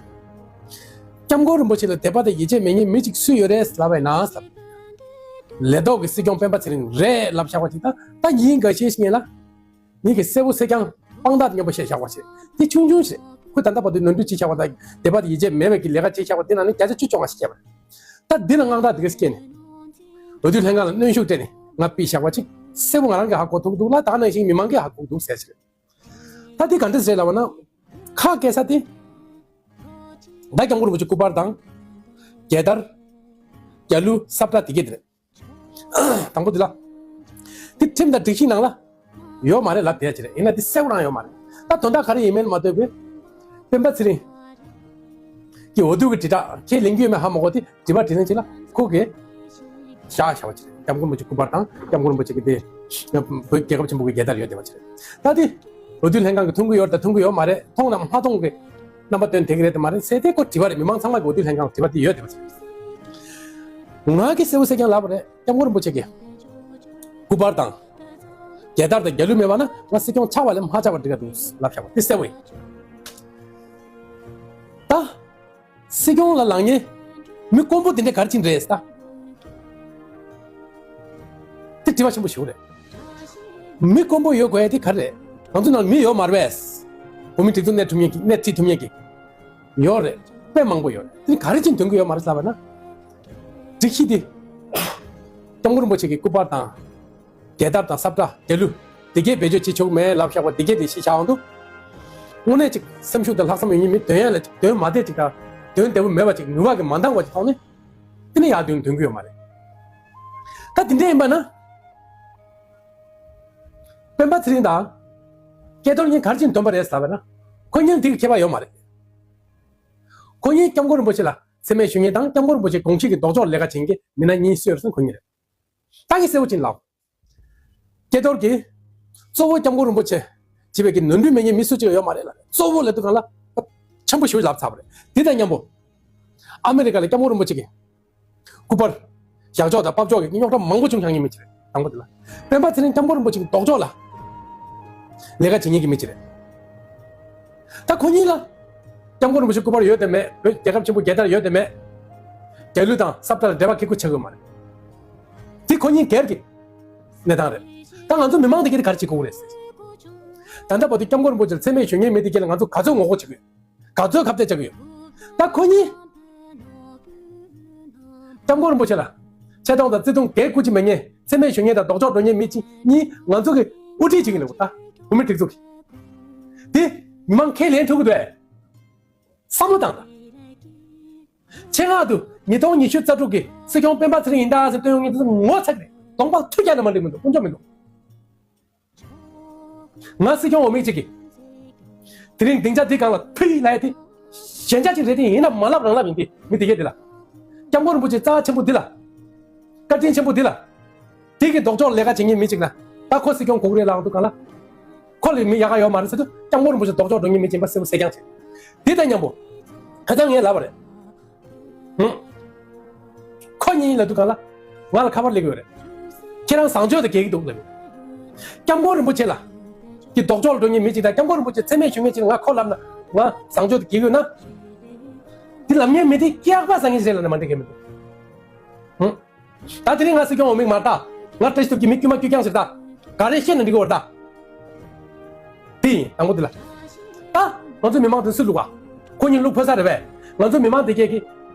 སྐྱབས་མགོན་རིན་པོ་ཆེ་ལ་དད་པ་དང་ཡིད་ཆེས་མེད་མཁན་མི་གཅིག་སུ་ཡོད་རེད་ལབ་པ་ཡིན་ན་ཟེར། ལས་ཐོག་གི་སྲིད་སྐྱོང་སྤེན་པ་ཚེ་རིང་རེད་ལབ་བཞག་པ་ཅིག་ད་ད་ཉིན་འགའ་ཤས་ཤིག་སྔོན་ལ། ངེད་ཀྱི་གསལ་པོ་གསལ་རྐྱང་དཔང་རྟགས་མཉམ་པོ་བཤད་བཞག་པ་ཞིག་དེ་ཆུང་ཆུང་ཞིག་ཁོས་ད་ལྟ་བར་དུ་ནོར་འཁྲུལ་བྱས་བཞག་པ་དང་དད་པ་དང་ཡིད་ཆེས་མེད་པའི་གི་ལས་ཀ་བྱས་བཞག་པ་དེ་ནང་ནས་བརྒྱ་ཆ་བཅུ་བཅོ་ལྔ་ཞིག་བྱས་པ་རེད། ད་འདི་ལ་དངངས་སྐྲག་དེ་ག་སྐྱེས་ནས། འོས་བསྡུ་ལྷན་ཁང་ལ་གནོན་ཤུགས་སྤྲད་ནས་ང་ཕུད་བཞག་པ་ཅིག་གསལ་པོ་ང་རང་གིས་ཧ་གོ་ཐུབ་འདུག་ལ། ད་ག་ནང་བཞིན་མི་མང་གིས་ཧ་གོ་འདུག་ཟེར་ཞིག་ད་འདི་ག་འདྲ་ཞིག་རེད་ལབ་པ་ན། ཁ་སྐད་ས་དེ། ད་སྐྱབས་མགོན་རིན་པོ་ཆེ་སྐུ་པར་དང་། རྒྱལ་དར། རྒྱལ་གླུ་ས་བཀྲ་དེ་གས་དེ་རེད། དང་པོ་དེ་ལ། དེ་ཁྲིམས་དང་སྒྲིག་གཞི་ནང་ལ་ཡོད་མ་རེད་ལབ་བསྡད་ཀྱི་རེད། ཡིན་ན་དེ་གསལ་པོ་རང་ཡོད་མ་རེད། ད་དོན་དག་ག་རེ་ཡིན་མིན་མ་ལྟོས་པའི་སྤེན་པ་ཚེ་རིང་གི་འོས་བསྡུ་གི་དྲིལ་བསྒྲགས་ཁས་ལེན་རྒྱུ་ཡོད་མེད་ཧ་མ་གོ་དེ་དྲི་བ་དྲིས་ལན་ཅིག་ལ་ཁོ་གིས་བཞག་བཞག་པ་ཅིག་རེད། སྐྱབས་མགོན་རིན་པོ་ཆེ་སྐུ་པར་དང་སྐྱབས་མགོན་རིན་པོ་ཆེ་གི་དེ་བོད་རྒྱལ་ཁབ་ཆེན་པོ་གི་རྒྱལ་དར་ཡོད་བསྡད་པ་ཅིག་རེད། ད་དེ་འོས་བསྡུ་ལྷན་ཁང་གིས་མཐོང་གི་ཡོད་རེད་དང་མཐོང་གི་ཡོད་མ་རེད། མཐོང་ནམ་མ་མཐོང་གི་རྣམ་པ་སྟོན་བསྡད་ཀྱི་རེད་དམ་མ་རེད་ཟེར་དེ་ཁོ་དྲི་བ་རེད། མི་མང་ཚང་མ་གི་འོས་བསྡུ་ལྷན་ཁང་ལ་དྲི་བ་དེ་ཡོད་བསྡད་པ་ཅིག་ང་གིས་གསལ་པོ་གསལ་རྐྱང་ལབ་པ་རེད། སྐྱབས་མགོན་རིན་པོ་ཆེ་གི་སྐུ་པར་དང་རྒྱལ་དར་དང་རྒྱལ་གླུ་མེད་པ་ན་ང་སྲིད་སྐྱོང་ཆགས་པ་ལས་མ་ཆགས་པ་འགྲིག་ག་འདུག་ལབ་བཞག་པ་དེ་གསལ་པོ་ཡིན། ད་སྲིད་སྐྱོང་ལ་ལངས་མཁན་མི་དཀོན་པོ་དེ་འདྲ་ག་རེ་བྱས་ནས་རེད་ཟེར། ད་དེ་དྲི་བ་ཆེན་པོ་ཞིག་རེད། མི་དཀོན་པོ་ཡོད་དགོས་ཡ་དེ་ག་རེ་རེད། ང་ཚོ་ནང་མི་ཡོད་མ་རེད་པས། བོད་མི་སྒྲིག་འཛུགས་སྣེ་ཁྲིད་ཐུབ་མཁན་གྱི་སྣེ་ཁྲིད་ཐུབ་མཁན་གྱི་ཡོད་རེད། དཔེ་མང་པོ་ཡོད་རེད། དེ་ག་རེ་བྱས་ནས་དོན་གྱི་ཡོད་མ་རེད་ལབ་པ་ན། སྒྲིག་གཞི་དེ་སྐྱབས་མགོན་རིན་པོ་ཆེ་གི་སྐུ་པར་དང་། རྒྱལ་དར་དང་ས་བཀྲ་རྒྱལ་གླུ་དེ་གས་བེད་སྤྱོད་བྱེད་ཆོག་མེད་ལབ་བཞག་པ་དེ་གས་དེ་གཞི་བཞག་འོང་དུས། དངོས་གནས་ཅིག་སེམས་ཤུགས་དང་ལྷག་བསམ་ཡོད་མཁན་མི་དོན་ཡ་ལ་ཅིག་དོན་མ་བདེ་ཅིག་དང་དོན་བདེ་པོ་མེད་པ་ཅིག་ནུས་པ་གིས་མ་འདང་བ་ཅིག་མཐོང་ནས། དེ་ནས་ཡར་དོན་དོན་གྱི་ཡོད་མ་རེད། ད་དེ་འདྲ་ཡིན་པ་ན། སྤེན་པ་ཚེ་རིང་དང་། སྐལ་རྡོར་གཉིས་ག་རེ་བྱས་ནས་འདོན་པ་རེད་ལབ་པ་ན། ཁོ་གཉིས་ལ་དེ་གི་ཁྱད་པར་ཡོད་མ་རེད། ཁོ་གཉིས་སྐྱབས་མགོན་རིན་པོ་ཆེ་ལ་མཚན་སྨད་ཞུ་མཁན་དང་སྐྱབས་མགོན་རིན་པོ་ཆེ་དགོངས་གཞི་གི་ལྡོག་ཕྱོགས་ལས་ཀ་བྱེད་མཁན་གྱི་མི་སྣ་གཉིས་སུ་ཡོད་ཟེར་ན་ཁོ་གཉིས་རེད། ད་གི་གསལ་པོ་བྱས་ནས་ལབ། སྐལ་རྡོར་གྱིས་གཙོ་བོ་སྐྱབས་མགོན་རིན་པོ་ཆེ་བྱེད་པའི་གི་ནོར་འཁྲུལ་མེད་མཁན་མི་སུ་གཅིག་ཡོད་མ་རེད་ལ། གཙོ་བོ་ལབ་དུས་སྒང་ལ་ཆེན་པོ་ཞེ་པོ་ལབ་ཚར་བ་རེད། དེ་དང་མཉམ་པོ་ཨ་མི་རི་ཀ་ལ་སྐྱབས་མགོན་རིན་པོ་ཆེ་གི་སྐུ་པར་བཞག་ཕྱོགས་དང་ཕབ་ཕྱོགས་ཀྱི་རྙོག་དྲ་མང་པོ་བྱུང་བཞག་མཁན་མི་གཅིག་རེད། དང་པོ་དེ་ལ། སྤེན་པ་ཚེ་རིང་སྐྱབས་མགོན་རིན་པོ་ཆེ་གི་ལྡོག་ཕྱོགས་ལ་ལས་ཀ་བྱེད་མཁན་གྱི་མི་གཅིག་རེད། ད་ཁོ་གཉིས་ལ་སྐྱབས་མགོན་རིན་པོ་ཆེ་སྐུ་པར་ཡོད་དམ་མེད། བོད་རྒྱལ་ཁབ་ཆེན་པོ་རྒྱལ་དར་ཡོད་དམ་མེད། རྒྱལ་གླུ་དང་ས་བཀྲ་ལ་འབྲེལ་བ་གི་སྐུ་ཆགས་ཀྱི་ཡོད་མ་རེད། དེ་ཁོ་གཉིས་སྒེར་གྱི་གནས་སྟངས་རེད། ད་ང་ཚོ་མི་མང་དེ་གས་དེ་ག་རེ་བྱེད་དགོས་རེད་ཟེར། ད་ལྟ་བར་དུ་སྐྱབས་མགོན་རིན་པོ་ཆེ་ལ་མཚན་སྨད་ཞུ་མཁན་མི་དེ་གས་ལ་ང་ཚོ་ག་ཚོད་ངོ་རྒོལ་བྱེད་ཀྱི་ཡོད། ག་ཚོད་ཁ་གཏད་བཅག་གི་ཡོད། ད་ཁོ་གཉིས་སྐྱབས་མགོན་རིན་པོ་ཆེ་ལ་ཆེ་མཐོང་དང་བརྩི་མཐོང་གང་ཡང་བྱེད་མེད་མཁན། མཚན་སྨད་ཞུ་མཁན་དང་ལྡོག་ཕྱོགས་འགྲོ་མཁན་མི་གཅིག་གཉིས་ང་ཚོ་གི་དབུ་ཁྲིད་བྱེད་ཀྱི་ཡོད་པ། ད་བོད་མི་སྒྲིག་འཛུགས་ཀྱི་དེ་མི་མང་ཁས་ལེན་ཐུབ་ཀྱི་འདུག་ཨེ། བསམ་བློ་བཏང་དང་། ཆེད་མངགས་དུ་ཉིས་སྟོང་ཉི་ཤུ་རྩ་དྲུག་གི་སྲིད་སྐྱོང་སྤེན་པ་ཚེ་རིང་ཡིན་ད་ཟེར་སྟོན་ཡོང་མཁན་དེ་ཚོ་ངོ་ཚ་གི་རེད། གདོང་པ་ཐུག་རྒྱག་ན་མ་འགྲིག་མི་འདུག་དཀོན་མཆོག་མི་འདུག་ང་སྲིད་སྐྱོང་འོས་མི་གཅིག་གིས་དེ་རིང་སྡིངས་ཆ་འདི་སྒང་ལ་ཕུལ་ལབ་ཡ་དེ་ཞན་ཆ་ཅིག་རེད་དེ། ཡིན་ན་མ་ལབ་རང་ལབ་ཡིན་དེ། མི་དེ་གས་དེ་ལ་སྐྱབས་མགོན་རིན་པོ་ཆེ་རྩ་བ་ཆེན་པོ་འདི་ལ། བཀའ་དྲིན་ཆེན་པོ་འདི་ལ། དེ་གི་ལྡོག་ཕྱོགས་ལས་ཀ་བྱེད་མཁན་མི་གཅིག་ལ་ད་ཁོ་སྲིད་སྐྱོང་དགོས་ཀྱི་རེད་ལབ་འདུག་ག་ལ། ཁོ་ལ་མི་ཡག་ག་ཡོད་མ་རེད་ཟེར་དུས་སྐྱབས་མགོན་རིན་པོ་ཆེ་ལྡོག་ཕྱོགས་འགྲོ་མཁན་མི་གཅིག་ཡིན་པ་གསལ་པོ་གསལ་རྐྱང་བྱས། དེ་དང་མཉམ་པོ་ཁ་སང་ངས་ལབ་པ་རེད། ཧུམ། ཁོ་གཉིས་ལབ་དུས་སྒང་ལ་ང་ལ་ཁ་པར་སླེབས་ཡོད་རེད། ཁྱེད་རང་བཟང་སྤྱོད་དང་འགལ་གྱི་འདུག་ལབ་ཡོད། སྐྱབས་མགོན་རིན་པོ་ཆེ་ལ་གི་ལྡོག་ཕྱོགས་ལ་འགྲོ་མཁན་མི་གཅིག་དང་སྐྱབས་མགོན་རིན་པོ་ཆེ་མཚན་སྨད་ཞུ་མཁན་གཅིག་ལ་ང་ཁོ་ལབ་ན་ང་བཟང་སྤྱོད་དང་འགལ་གྱི་ཡོད་ན། དེ་ལབ་མཁན་མི་དེ་སྐྱག་པ་ཟ་མཁན་ཞིག་རེད་ལབ་ན་མ་འགྲིག་གི་མི་འདུག་ཧུམ། ད་དེ་རིང་ང་སྲིད་སྐྱོང་འོས་མི་མ་རེད་ད། ང་བཀྲ་ཤིས་སྟོབས་རྒྱལ་མི་དཀྱུས་མ་དཀྱུས་རྐྱང་ཞིག་རེད་ད། ག་རེ་བཤད་ན་འགྲིག་གི་ཡོད་རེད་ད། དེ་ཡིན་དང་པོ་དེ་ལ། ད་ང་ཚོ་མི་མང་དེ་སུས་བླུགས་ག་ཁོ་གཉིས་བླུགས་ཕོད་ས་རེད་པས། ང་ཚོ་མི་མང་དེ་གས་ཀྱི་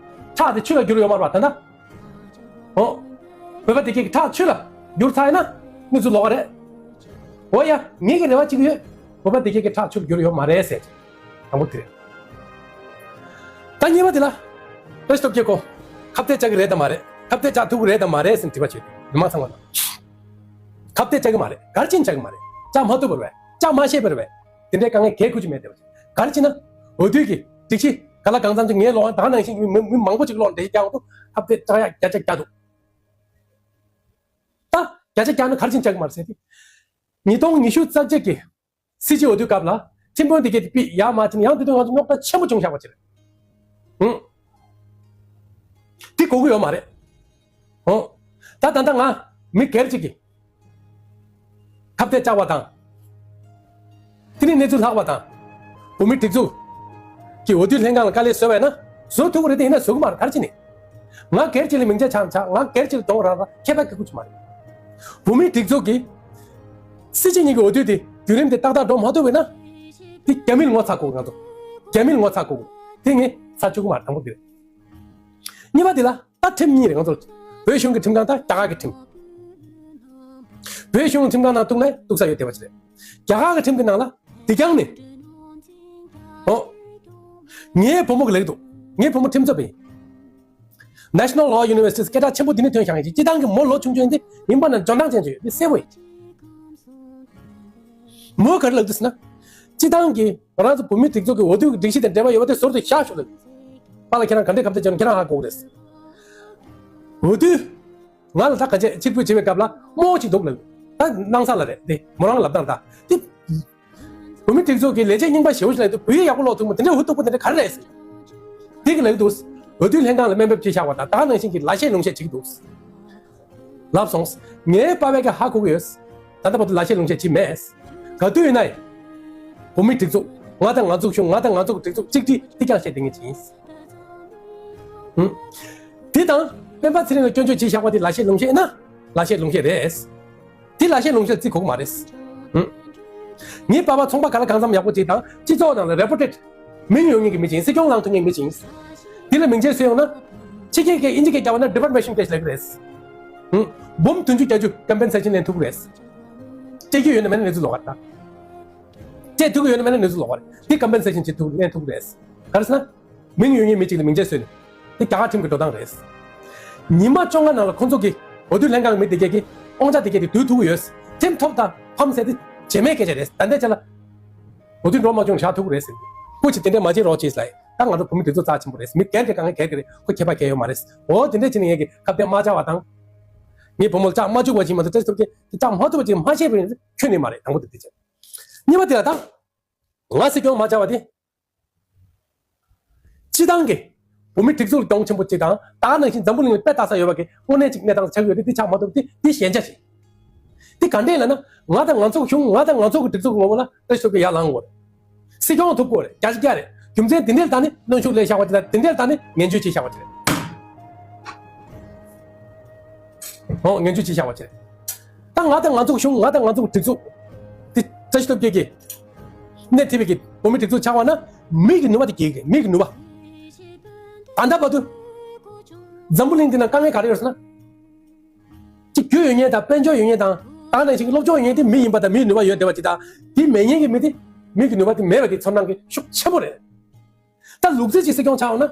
ཁྲག་དེ་ཆུ་ལ་བསྒྱུར་ཡོད་མ་རེད་པ་ད་ལྟ། ཨོ། བོད་པ་དེ་གས་ཀྱི་ཁྲག་ཆུ་ལ་བསྒྱུར་ཚར་ཡིན་ན་གནས་ཚུལ་ལོགས་ཀ་རེད། འོ་ཡ། ངེད་ཀྱི་རེ་བ་གཅིག་ཡོད། བོད་པ་དེ་གས་ཀྱི་ཁྲག་ཆུ་ལ་བསྒྱུར་ཡོད་མ་རེད་ཟེར། དང་པོ་དེ་རེད། ད་གཉིས་པ་དེ་ལ། བཀྲ་ཤིས་སྟོབས་རྒྱལ་ཁོ། ཁ་གཏད་བཅག་གི་རེད་དམ་མ་རེད། ཁ་གཏད་བཅག་ཐུབ་ཀྱི་རེད་དམ་མ་རེད་ཟེར་དྲི་བ་བྱེད་དུས་མི་མང་ཚང་མ་ལ། ཁ་གཏད་བཅག་གི་མ་རེད། ག་རེ་བྱས་ནས་བཅག་གི་མ་རེད། བཅག་མ་ཐུབ་པ་རེད་པས། བཅག་མ་ཤེས་པ་རེད་པས། དེ་འདྲའི་དཀའ་ངལ་གང་ཡང་འཁྱེར་གྱི་མེད་བསྡད་པ་བྱས། ག་རེ་བྱས་ན། འོས་བསྡུ་གི་སྒྲིག་གཞི་ག་ལ་གང་འཚམ་ཅིག་ངའི་ལོག་ད་ག་ནང་བཞིན་མི་མི་མང་པོ་ཅིག་ལོག་འགྲེལ་བཤད་རྒྱག་འོང་དུས་ཁ་གཏད་བཅག་ཡ་བརྒྱ་ཆ་བརྒྱ་འདུག་ད་བརྒྱ་ཆ་བརྒྱ་ནི་ག་རེ་བྱས་ནས་བཅག་གི་མ་རེད་ཟེར་དུས། ཉིས་སྟོང་ཉི་ཤུ་རྩ་གཅིག་གི་སྲིད་སྤྱི་འོས་བསྡུའི་སྐབས་ལ་ཁྲིམས་དཔོན་དེ་གས་དེ་ཕྱིས་ཡར་མར་ཕྱིན། ཡང་དེ་དུས་ང་ཚོ་རྙོག་དྲ་ཆེན་པོ་བྱུང་བཞག་པ་ཅིག་རེད། ཧུང་། དེ་དགོས་ཀྱི་ཡོད་མ་རེད། ཧུང་། ད་ད་ལྟ་ང་མི་སྒེར་གཅིག་གིས་ཁ་གཏད་བཅག་པ་དང་། དེ་ནས་གནས་ཚུལ་ལྷག་པ་དང་། བོད་མིའི་སྒྲིག་འཛུགས་ཀྱི་འོས་བསྡུ་ལྷན་ཁང་ལ་དཀའ་ལས་བཟོ་བས་ན་བཟོ་ཐུབ་ཀྱི་རེད་དེ། ཡིན་ན་བཟོ་གི་མ་རེད། ག་རེ་བྱས་ནས། ང་སྒེར་གཅིག་ལ་མིང་ཆད་ཆགས་ཆགས། ང་སྒེར་གཅིག་ལ་གདོང་རག་རག་ཁྱད་པར་ག་ཅིག་མ་རེད། བོད་མིའི་སྒྲིག་འཛུགས་ཀྱི་སྲིད་སྤྱི་གཉིས་ཀྱི་འོས་བསྡུ་དེ་བརྒྱུད་རིམ་དེ་ཏག་ཏག་འགྲོ་མ་ཐུབ་པས་ན། དེ་རྒྱ་མིར་ངོ་ཚ་དགོས། ང་ཚོ་རྒྱ་མིར་ངོ་ཚ་དགོས། དེ་ངས་ཚར་བཅུག་གི་མ་རེད། དང་པོ་དེ་རེད། གཉིས་པ་དེ་ལ་ད་ཁྲིམས་གཉིས་རེད། ང་ཚོར་བོད་གཞུང་གི་ཁྲིམས་ཁང་དང་རྒྱ་གར་གྱི་ཁྲིམས། བོད་གཞུང་ཁྲིམས་ཁང་ནང་གཏུགས་ན་གཏུགས་ས་ཡོད་བསྡད་པ་ཅིག་རེད། རྒྱ་གར་གྱི་ཁྲིམས་ཀྱི་ནང་ལ་དེ་རྐྱང་ནས། ཨོ། ངའི་བུ་མོ་གི་ལེགས་འདུག་ངའི་བུ་མོ་ཁྲིམས་རྩོད་པ་ཡིན། National Law University སྐད་གྲགས་ཆེན་པོ་འདི་ནས་ཐོན་བཞག་ཡིན་ཅིག་སྤྱི་བཏང་གི་མོ་ལོ་ཆུང་ཆུང་ཡིན་དེ་ཡིན་པ་ན་འཇོན་ཐང་ཅན་ཅིག་ཡོད། འདི་གསལ་པོ་ཡིན། མོས་ག་རེ་ལབ་འདུག་ཟེར་ན། སྤྱི་བཏང་གི་ང་རང་ཚོ་བོད་མིའི་སྒྲིག་འཛུགས་ཀྱི་འོས་བསྡུ་གི་སྒྲིག་གཞི་དང་འབྲེལ་བ་ཡོད་པ་དེ་ཟུར་དུ་བཞག་ཤོག་ལབ། པཱ་ལགས་ཁྱེད་རང་ག་འདྲས་ག་འདྲས་བྱས་ན་ཁྱེད་རང་ཧ་གོ་གི་རེད། འོས་བསྡུ། ང་ལ་ད་ག་བྱས་གཅིག་པུས་བྱེད་པའི་སྐབས་ལ་རྨོ་ཅིག་འདུག་ལབ། ད་སྣང་ས་ལ་རེད་དེ་མོ་རང་ལབ་སྟངས་ད་དེ། བོད་མིའི་སྒྲིག་འཛུགས་ཀྱི་ལས་བྱེད་རྙིང་པ་ཞེ་པོ་ཞིག་ལ་དུ་བོད་ཡིག་ཡག་པོ་ཀློག་ཐུབ་མ་དེ་འདྲ་འུ་སྡུག་པོ་དེ་འདྲ་ག་རེ་རེད་ཟེར། དེ་གི་ལབ་འདུག་འོས་བསྡུ་ལྷན་ཁང་ལ་དམའ་འབེབས་བྱས་བཞག་པ་དང་ད་ག་ནང་བཞིན་གྱི་ལ་བཤད་ལུང་བཤད་བྱེད་ཀྱི་འདུག་ལབ་སོང་། ངའི་པ་ཕས་ཀྱང་ཧ་གོ་གི་ཡོད། ད་ལྟ་བར་དུ་ལ་བཤད་ལུང་བཤད་བྱེད་མེད། ག་དུས་ཡིན་ན་ཡང་། བོད་མིའི་སྒྲིག་འཛུགས། ང་དང་ང་ཚོ་གཞུང་། ང་དང་ང་ཚོ་གི་སྒྲིག་འཛུགས་གཅིག་སྒྲིལ་འདི་རྐྱང་བཤད་བསྡད་མཁན་ཅིག་ཡིན། ཧུམ། དེ་དང་སྤེན་པ་ཚེ་རིང་ལ་སྐྱོན་བརྗོད་བྱས་བཞག་པ་དེ་ལ་བཤད་ལུང་བཤད་ཡིན་ན་ལ་བཤད་ལུང་བཤད་རེད། དེ་ལ་བཤད་ལུང་བཤད་བརྩི་དགོས་ཀྱི་མ་རེད། ཧུམ། ངའི་པ་ཕ་ཚོང་པ་ག་ལ་གང་འཚམ་ཡག་པོ་ཅིག་དང་སྤྱི་ཚོགས་ནང་ལ་reputed མིང་ཡོད་མཁན་གྱི་མི་ཅིག་ཡིན། སྲིད་སྐྱོང་ལངས་ཐུབ་མཁན་མི་ཅིག་ཡིན། དེ་ལ་མིང་ཆད་བཟོས་ཡོང་ན། ཕྱི་རྒྱལ་གྱི་དབྱིན་ཇི་སྐད་རྒྱག་པ་ན་defamation case ལབ་ཀྱི་རེད། ཧུམ། འབུམ་བདུན་ཅུ་བརྒྱད་ཅུ་compensation ལེན་ཐུབ་ཀྱི་རེད། སྤྲད་རྒྱུ་ཡོད་ན་མེད་ན་གནས་ཚུལ་ལོགས་ཀ་རེད་ད། སྤྲད་ཐུབ་ཀྱི་ཡོད་ན་མེད་ན་གནས་ཚུལ་ལོགས་ཀ་རེད། དེ་compensation བྱེད་ཐུབ་ལེན་ཐུབ་ཀྱི་རེད། ག་རེ་ཟེར་ན། མིང་ཡོད་མཁན་མི་གཅིག་ལ་མིང་ཆད་བཟོས་ནས། དེ་རྒྱ་གར་ཁྲིམས་ཀྱི་འགྲོ་སྟངས་རེད། ཉི་མ་བཅོ་ལྔ་ནང་ལ་ཁོང་ཚོ་གི་འོས་བསྡུ་ལྷན་ཁང་གི་མི་དེ་གས་ཀྱི་དབང་ཆ་དེ་གས་དེ་བསྡུ་ཐུབ་ཀྱི་ཡོད། ཁྲིམས་ཐོབ་དང་ཕམ་ཟེར་དེ་བྱེ་མའི་སྐད་ཆ་རེད། ད་ལྟའི་ཆ་ལ་འོས་བསྡུ་འགྲོ་མ་བྱུང་བཞག་ཐུབ་ཀྱི་རེད་ཟེར། སྐུ་མཁྱེན་དེ་འདྲས་མ་བྱེད་རོགས་བྱེད་ལབ། ད་ང་ཚོ་བོད་མི་དེ་ཚོ་རྩ་ཆེན་པོ་རེད། མི་སྒེར་གྱི་དཀའ་ངལ་སྒེར་གྱི་རེད། ཁོ་ཁྱད་པར་གང་ཡང་ཡོད་མ་རེད། འོ་དེ་འདྲས་བྱས་ནས་ངས་ཀྱི་ཁ་གཏད་མ་བཅག་པ་དང་། ངའི་བུ་མོ་ལ་བཅག་མ་བཅུག་པ་ཞིག་མ་གཏོགས་བཀྲ་ཤིས་སྟོབས་རྒྱལ་གྱིས་བཅག་མ་ཐུབ་པ་ཅིག་མ་ཤེས་པ་ཡིན་ན་ཁྱོན་ནས་མ་རེད། དང་པོ་དེ་དེ་བྱས། གཉིས་པ་དེ་ལ་ད། ང་སྲིད་སྐྱོང་མ་བཅག་པ་དེ། སྤྱི་བཏང་གི་བོད་མི་སྒྲིག་འཛུགས་ལ་གྱོང་ཆེན་པོ་གཅིག་དང་། ད་ག་ནང་བཞིན་འཛམ་བུ་གླིང་ལ་དཔེ་ལྟ་ས་ཡོད་པ་གི་དངོས་གནས་ཅིག་གནས་སྟངས་ཆགས་ཡོད་དེ། དེ་ཆགས་མ་ཐུབ་དེ་དེ་ཞན་ཆ་ཞིག་དེ་ག་འདྲས་ལབ་ན། ང་དང་ང་ཚོ་གི་གཞུང་། ང་དང་ང་ཚོ་གི་སྒྲིག་འཛུགས་ཀྱི་ངོ་བོ་ལ་བཀྲ་ཤིས་སྟོབས་རྒྱལ་ཡར་ལངས་དགོས་རེད། སྲིད་སྐྱོང་ཐུབ་དགོས་རེད། བརྒྱ་ཆ་བརྒྱ་རེད། རྒྱུ་མཚན་དེ་འདྲས་ལ་བརྟེན་ནས་གནོན་ཤུགས་སླེབས་བཞག་པ་ཅིག་དང་། དེ་འདྲས་ལ་བརྟེན་ནས་ངན་བྱུས་བྱས་བཞག་པ་ཅིག་རེད། ཨོ། ངན་བྱུས་བྱས་བཞག་པ་ཅིག་རེད། ད་ང་དང་ང་ཚོ་གི་གཞུང་། ང་དང་ང་ཚོ་གི་སྒྲིག་འཛུགས་དེ་བཀྲ་ཤིས་སྟོབས་རྒྱལ་གྱིས་སྣེ་ཁྲིད་པའི་གི་བོད་མི་སྒྲིག་འཛུགས་ཆགས་པ་ན་མི་གི་ནུས་པ་དེ་གས་རེད། མི་གི་ནུས་པ། ད་ལྟ་བར་དུ་འཛམ་བུ་གླིང་འདི་ན་དཀའ་ངལ་ག་རེ་ཡོད་ཟེར་ན། གཅིག་རྒྱུ་ཡོད་མཁན་དང་། དཔལ་འབྱོར་ཡོད་མཁན་དང་། ད་ག་ནང་བཞིན་གྱི་སློབ་སྦྱོང་ཡོད་མཁན་དེ་མི་ཡིན་པ་དང་། མིའི་ནུས་པ་ཡོད་བསྡད་པ་ཅིག་དང་། དེ་མེད་མཁན་གྱི་མི་དེ་མི་གི་ནུས་པ་དེ་མེད་པ་གི་ཚོར་སྣང་གི་ཤུགས་ཆེན་པོ་རེད། ད་ལུག་རྫི་ཅིག་སྲིད་སྐྱོང་ཆགས་འོང་ན།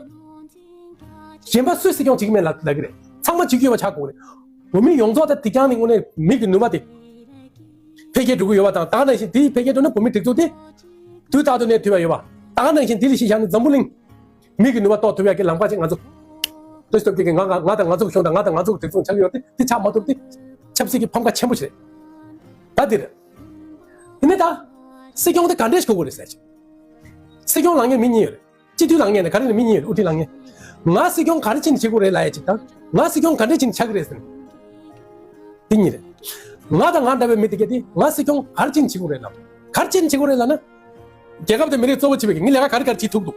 གཞན་པ་སུས་སྲིད་སྐྱོང་བྱེད་ཀྱི་མེད་ལབ་ལབ་ཀྱི་རེད། ཚང་མ་བྱེད་ཀྱི་ཡོད་པ་ཆགས་དགོས་རེད། བོད་མི་ཡོངས་རྫོགས་ད་དེ་རྐྱང་ནི་དངོས་གནས་མི་གི་ནུས་པ་དེ་འཕེལ་རྒྱས་འགྲོ་གི་ཡོད་པ་དང་། ད་ག་ནང་བཞིན་དེའི་འཕེལ་རྒྱས་འགྲོ་ན་བོད་མི་སྒྲིག་འཛུགས་དེ་དུས་རྟག་ཏུ་གནས་ཐུབ་ཡ་ཡོད་པ། ད་ག་ནང་བཞིན་དེ་ལ་གཞི་བཞག་ནས་འཛམ་བུ་གླིང་མི་གི་ནུས་པ་གཏོར་ཐུབ་ཡ་གི་ལམ་ཁ་ཅིག་ང་ཚོ་བཀྲ་ཤིས་སྟོབས་རྒྱལ་གྱིས་ང་ང་ང་དང་ང་ཚོ་གི་གཞུང་དང་། ང་དང་ང་ཚོ་གི་སྒྲིག་འཛུགས་ཆགས་ཀྱི་ཡོད་དེ། དེ་ཆགས་མ་ཐུབ་དེ་ཆབ་སྲིད་ཀྱི་ཕམ་ཁ་ཆེན་པོ་ཞིག་རེད། ད་འདིར་དེ་ནས་ད་སྲིད་སྐྱོང་དེ་ག་འདྲས་ཞིག་དགོས་ཀྱི་རེད་ཟེར་ཅིག་སྲིད་སྐྱོང་ལངས་མཁན་མི་གཉིས་ཡོད་རེད། སྤྱི་འཐུས་ལངས་མཁན་དང་ག་རེ་ལ་མི་གཉིས་ཡོད་རེད། དབུ་ཁྲིད་ལངས་མཁན། ང་སྲིད་སྐྱོང་ག་རེ་བྱས་ནས་བྱེད་དགོས་རེད་ལབ་ཡ་ཅིག་དང་། ང་སྲིད་སྐྱོང་ག་འདྲས་བྱས་ནས་ཆགས་ཀྱི་རེད་ཟེར་ནས། དེ་གཉིས་རེད། ང་དང་ང་འདྲ་བའི་མི་དེ་གས་དེ་ང་སྲིད་སྐྱོང་ག་རེ་བྱས་ནས་བྱེད་དགོས་རེད་ལབ། ག་རེ་བྱས་ནས་བྱེད་དགོས་རེད་ལབ་ན། རྒྱལ་ཁབ་དང་མི་རིགས་གཙོ་བོ་བྱེད་པའི་ངས་ལས་ཀ་ག་རེ་ག་རེ་བྱེད་ཐུབ་འདུག་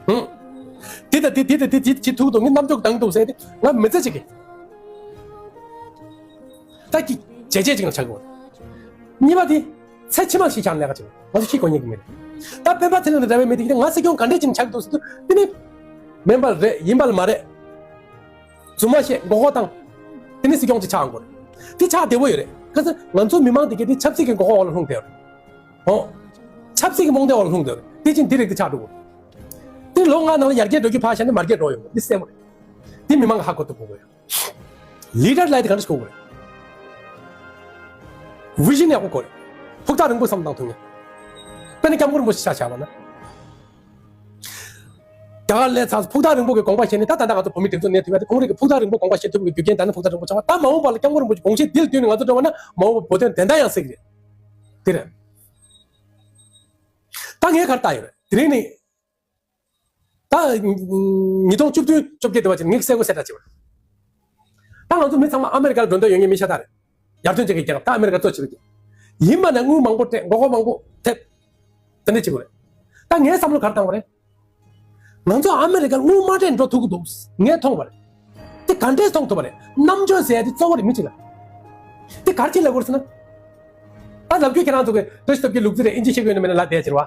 ཧུང་། དེ་དང་དེ། དེ་དང་དེ། དེ་བྱེད་ཐུབ་འདུག་ངས་རྣམ་ཅོག་འདང་འདུག་ཟེར་ཏེ་ང་མི་ཚེ་གཅིག་གི་ད་ཀྱི་བྱས་རྗེས་ཅིག་ལ་ཆགས་དགོས། གཉིས་པ་དེ། ཚེ་ཕྱི་མ་ཤི་ཆགས་ལས་ཀ་ཅིག་ང་ཚོ་ཤི་དགོས་མཁན་གྱི་མི་རེད། ད་སྤེན་པ་ཚེ་རིང་དང་འདྲ་བའི་མི་དེ་གིས་ང་སྲིད་སྐྱོང་ག་འདྲས་ཅིག་ཆགས་འདུག་ཟེར་དུས། དེ་ནི་མིན་པ་རེད། ཡིན་པ་ལ་མ་རེད། རྫུན་མ་བཤད། མགོ་སྐོར་བཏང་། དེ་ནི་སྲིད་སྐྱོང་ཅིག་ཆགས་འགྲོ་རེད། དེ་ཆགས་བདེ་པོ་ཡོད་རེད། ག་ཚོད་ང་ཚོ་མི་མང་དེ་གས་དེ་ཆབ་སྲིད་ཀྱི་མགོ་སྐོར་འོག་ལ་ལྷུང་བསྡད་ཡོད་རེད། ཨོ། ཆབ་སྲིད་ཀྱི་རྨོངས་དད་འོག་ལ་ལྷུང་བསྡད་ཡོད་རེད། དེ་ཕྱིན་དེ་རིགས་དེ་ཆགས་འགྲོ་གི་རེད། དེ་ལོ་ལྔ་ནང་ལ་ཡར་རྒྱས་འགྲོ་རྒྱུ་ཕར་བཞག་ནས་མར་རྒྱས་འགྲོ་ཡོང་གི་རེད། འདི་གསལ་པོ་རེད། འདི་མི་མང་གིས་ཧ་གོ་ཐུབ་དགོས་ཀྱི་རེད། ལི་ཌར་ལབ་ཡ་དེ་ག་འདྲ་ཞིག་དགོས་ཀྱི་རེད། བི་ཞན་ཡག་པོ་དགོས་རེད། ཕུགས་ཐག་རིང་པོ་བསམ་བཏང་ཐུབ་མཁན། དཔེར་ན་སྐྱབས་མགོན་རིན་པོ་ཆེ་ཆ་བཞག་པ་ན། རྒྱ་གར་སླེབས་ཚར། ཕུགས་ཐག་རིང་པོ་གི་དགོངས་པ་བཞེས་ནས། ད་ད་ལྟ་ང་ཚོ་བོད་མི་སྒྲིག་འཛུགས་གནས་ཐུབ་ཡ་དེ་ཁོང་རང་གི་ཕུགས་ཐག་རིང་པོ་དགོངས་པ་བཞེས་ཐུབ་པའི་རྒྱུ་རྐྱེན་ད་ནི་ཕུགས་ཐག་རིང་པོ་ཆགས་པ། ད་མ་འོངས་པ་ལ་སྐྱབས་མགོན་རིན་པོ་ཆེ་དགོངས་བཞེད་འདི་ལ་བསྟུན་ནས་ང་ཚོ་འགྲོ་བ་ན་མ་འོངས་པ་བོད་དོན་བདེན་མཐའ་ཡང་གསལ་གྱི་རེད། དེ་རེད། ད་ངས་ག་རེ་བལྟ་ཡོད་རེད། དེ་རིང་ནི། ད་ཉིས་སྟོང་བཅུ་བདུན་བཅོ་བརྒྱད་དེ་བ་ཅིག་ངས་གསལ་པོ་གསལ་བསྒྲགས་བྱས་པ་རེད། ད་ང་ཚོ་མི་ཚང་མ་ཨ་མེ་རི་ཀར་འགྲོ་འདོད་ཡོད་མཁན་མི་ཤ་སྟག་རེད། ཡར་ཐོན་ཅན་གྱི་རྒྱལ་ཁབ། ད་ཨ་མེ་རི་ཀ་གཙོ་བྱས་པའི་རྒྱལ་ཁབ་ཡིན་པ་ནས་དངུལ་མང་པོ་སྤྲད། མགོ་སྐོར་མང་པོ་ཐེབས། དེ་འདྲ་བྱེད་དགོས་རེད། ད་ངའི་བསམ་བློ་ག་རེ་བཏང་བ་རེད། ང་ཚོ་ཨ་མེ་རི་ཀར་དངུལ་མ་སྤྲད་འགྲོ་ཐུབ་ཀྱི་འདུག་ངས་མཐོང་བ་རེད། དེ་ག་འདྲས་མཐོང་ཐུབ་པ་རེད། རྣམ་དཔྱོད་ཟེར་ཡ་དེ་གཙོ་བོ་རེད་མི་གཅིག་ལ། དེ་ག་རེ་བྱས་ལབ་དགོས་རེད་ཟེར་ན། ད་ལབ་རྒྱུ་ཁྱེད་རང་ཚོ་གི་བཀྲ་ཤིས་སྟོབས་རྒྱལ་ལུག་རྫི་རེད། ཨིན་ཇི་ཤེས་ཀྱི་ཡོད་ན་མེད་ན་ལབ་བསྡད་ཕྱིར་བ།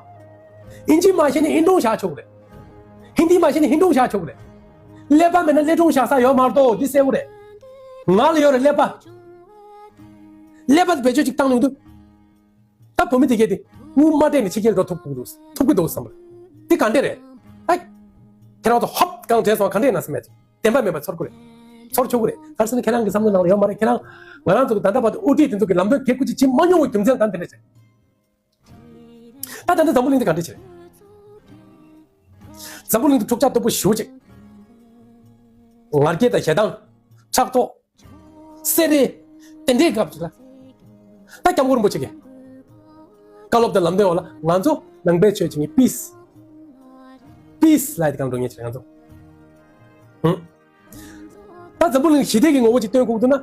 ཨིན་ཇི་མ་ཤེས་ན་ཨིན་ཀྲུང་བཞག་ཆོག་གི་རེད། ཧིན་དི་མ་ཤེས་ན་ཧིན་ཀྲུང་བཞག་ཆོག་གི་རེད། ཀླད་པ་མེད་ན་ཀླད་ཀྲུང་བཞག་ས་ཡོད་མ་གཏོགས་འདི་གསལ་པོ་རེད། ང་ལ་ཡོད་རེད་ཀླད་པ། ཀླད་པ་དེ་བེད་སྤྱོད་ཅིག་བཏང་ནས་འདུག་ད་བོད་མི་དེ་གས་དེ་དངུལ་མ་སྤྲད་ནས་ཕྱི་རྒྱལ་འགྲོ་ཐུབ་ཀྱི་འདུག་ཐུབ་ཀྱི་འདུག་བསམ་པ། དེ་ག་འདྲས་རེད། ཨ། ཁྱེད་རང་ཚོ་ཧོབ་གང་བྲལ་སོང་ག་འདྲས་ན་སེམས་མེད། བདེན་པ་མེད་པ་ཚོར་གི་རེད། ཚོར་ཆོག་གི་རེད། ག་རེ་ཟེར་ན་ཁྱེད་རང་གི་བསམ་བློ་ནང་ལ་ཡོད་མ་རེད། ཁྱེད་རང་ང་རང་ཚོ་གི་ད་ལྟ་བར་དུ་དབུ་ཁྲིད་དེ་ཚོ་གི་ལམ་སྟོན་གལ་ཁུ་ཅིག་བྱེད་མ་མྱོང་བའི་རྒྱུ་མཚན་གང་དེ་འདྲས་རེད། ད་ད་ལྟ་འཛམ་བུ་གླིང་འདི་ག་འདྲས་བྱེད་རེད། འཛམ་བུ་གླིང་འདི་འཁྲུག་ཆ་དོད་པོ་ཞེ་པོ་ཅིག་ང་རྒྱལ་དང་ཞེ་སྡང་། ཕྲག་དོག་སེ་རེ། དེ་འདྲའི་སྐབས་ཅིག་ལ། ད་སྐྱབས་མགོན་རིན་པོ་ཆེ་གིས་བཀའ་སློབ་དང་ལམ་སྟོན་འོག་ལ་ང་ཚོ་ནང་པའི་ཆོས་བྱེད་མཁན་པིས། པིས་ལབ་ཡ་དེ་གང་འགྲོ་ངེས་ཆེ་ང་ཚོ། ཧུམ། ད་འཛམ་བུ་གླིང་ཞི་བདེ་གི་ངོ་བོ་ཅིག་སྟོན་དགོས་འདུག་ན།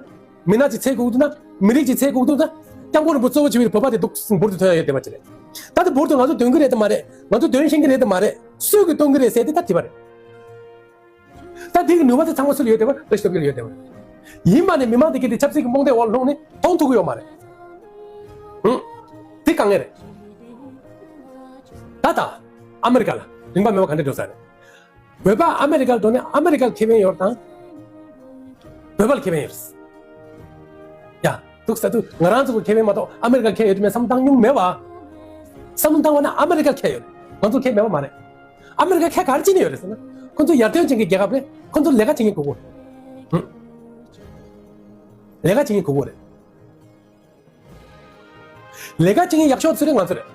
མི་སྣ་ཅིག་འཚོལ་དགོས་འདུག་ན། མི་རིགས་ཅིག་འཚོལ་དགོས་འདུག་ན། སྐྱབས་མགོན་རིན་པོ་གཙོ་བོ་བྱས་པའི་བོད་པ་དེ་འདུག་འབུར་དུ་ཐོན་ཡ་ཡོད་བསྡད་པ་ཅིག་རེད། ད་དེ་འབུར་དུ་ང་ཚོ་འདོན་གི་རེད་དམ་མ་རེད། ང་ཚོ་འདོན་ཤེས་ཀྱི་རེད་དམ་མ་རེད། སུས་ཀྱིས་གཏོང་གི་རེད་ཟེར་དེ་ད་དྲི་བ་རེད། ད་དེ་གི་ནུས་པ་དེ་ཚང་མ་སུ་ལ་ཡོད་བསྡད་པ། བཀྲ་ཤིས་སྟོབས་རྒྱལ་ལ་ཡོད་བསྡད་པ། ཡིན་པ་ནས་མི་མང་དེ་གས་དེ་ཆབ་སྲིད་ཀྱི་རྨོངས་དད་འོག་ལ་ལྷུང་ནས་མཐོང་ཐུབ་ཀྱི་ཡོད་མ་རེད། ཧུམ། དེ་དཀའ་ངལ་རེད། ད་ད་ཨ་མེ་རི་ཀ་ལ་རིན་པ་མེད་པ་ག་འདྲས་འགྲོ་ས་རེད། བོད་པ་ཨ་མེ་རི་ཀར་འགྲོ་ནས་ཨ་མེ་རི་ཀར་ཁེ་ཕན་ཡོད་དང་། བོད་པར་ཁེ་ཕན་ཡོད། ཡ། འདུག་ས་འདུག་ང་རང་ཚོ་གི་ཁེ་ཕན་མ་གཏོགས་ཨ་མེ་རི་ཀར་ཁེ་ཡོད་དམ་མེད་བསམ་བཏང་མྱོང་མེད་པ། བསམ་བློ་བཏང་བ་ན་ཨ་མེ་རི་ཀར་ཁེ་ཡོད། ང་ཚོར་ཁེ་མེད་པ་མ་རེད། ཨ་མེ་རི་ཀར་ཁེ་ག་རེ་བྱས་ནས་ཡོད་རེད་ཟེར་ན། ཁོ་ཚོ་ཡར་ཐོན་ཅན་གྱི་རྒྱལ་ཁབ་རེད། ཁོ་ཚོར་ལས་ཀ་བྱེད་མཁན་དགོས་གོ། ཧུམ། ལས་ཀ་བྱེད་མཁན་དགོས་གོ་རེད། ལས་ཀ་བྱེད་མཁན་ཡག་ཤོས་ཚོ་རེད་ང་ཚོ་རེད།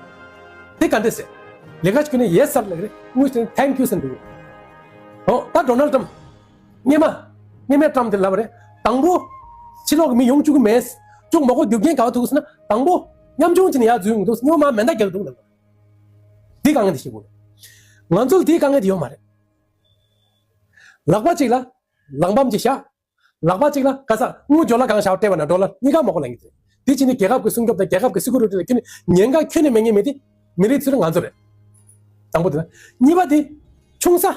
དེ་ག་འདྲས་ཟེར། ལས་ཀ་བྱེད་མཁན་ཡེ་སར་ལབ་རེད། དངུལ་ཟེར་ན་ཐེང་ཀིའུ་ཟེར་འདུག་ཨོ་ད་ཌོ་ནལ་ཊམ། སྔོན་མ། སྔོན་མའི་ཊམ་དེ་ལབ་རེད། དང་པོ། ཕྱི་ལོགས་ཀྱི་མི་ཡོང་བཅུག་གི་མེད། བཅུག་མ་དགོས། རྒྱུ་རྐྱེན་ག་བ་ཐུག་ཟེར་ན། དང་པོ། ཉམ་ཆུང་བྱས་ནས་ཡར་འཛུལ་ཡོང་གི་འདུག་སྔོན་མ་མེ་མདའ་རྒྱག་གི་འདུག་ལབ་རེད། འདི་དཀའ་ངལ་དེ་ཤེས་དགོས་རེད། ང་ཚོ་ལ་དེའི་དཀའ་ངལ་དེ་ཡོད་མ་རེད། ལག་པ་གཅིག་ལ། ལག་པ་གཅིག་ལ་ག་ས་དངུལ་འབྱོར་ལ་གང་བཞག་སྤྲད་པ་ན་ཌོ་ལར་གཉིས་ཀ་མ་གོ་ལ་ངེས་ཏེ། དེ་ཕྱིན་ནས་རྒྱལ་ཁབ་ཀྱི་སྲུང་སྐྱོབ་དང་རྒྱལ་ཁབ་ཀྱི་སི་ཀུ་རི་ཊི་ལ་ཁྱོན་ནས་ཉེན་ཁ་ཁྱོན་ནས་མེད་མཁན་མི་དེ་མི་རིགས་ཚོ་རེད། ང་ཚོ་རེད། དང་པོ་དེ་ན། གཉིས་པ་དེ། ཆུང་ས།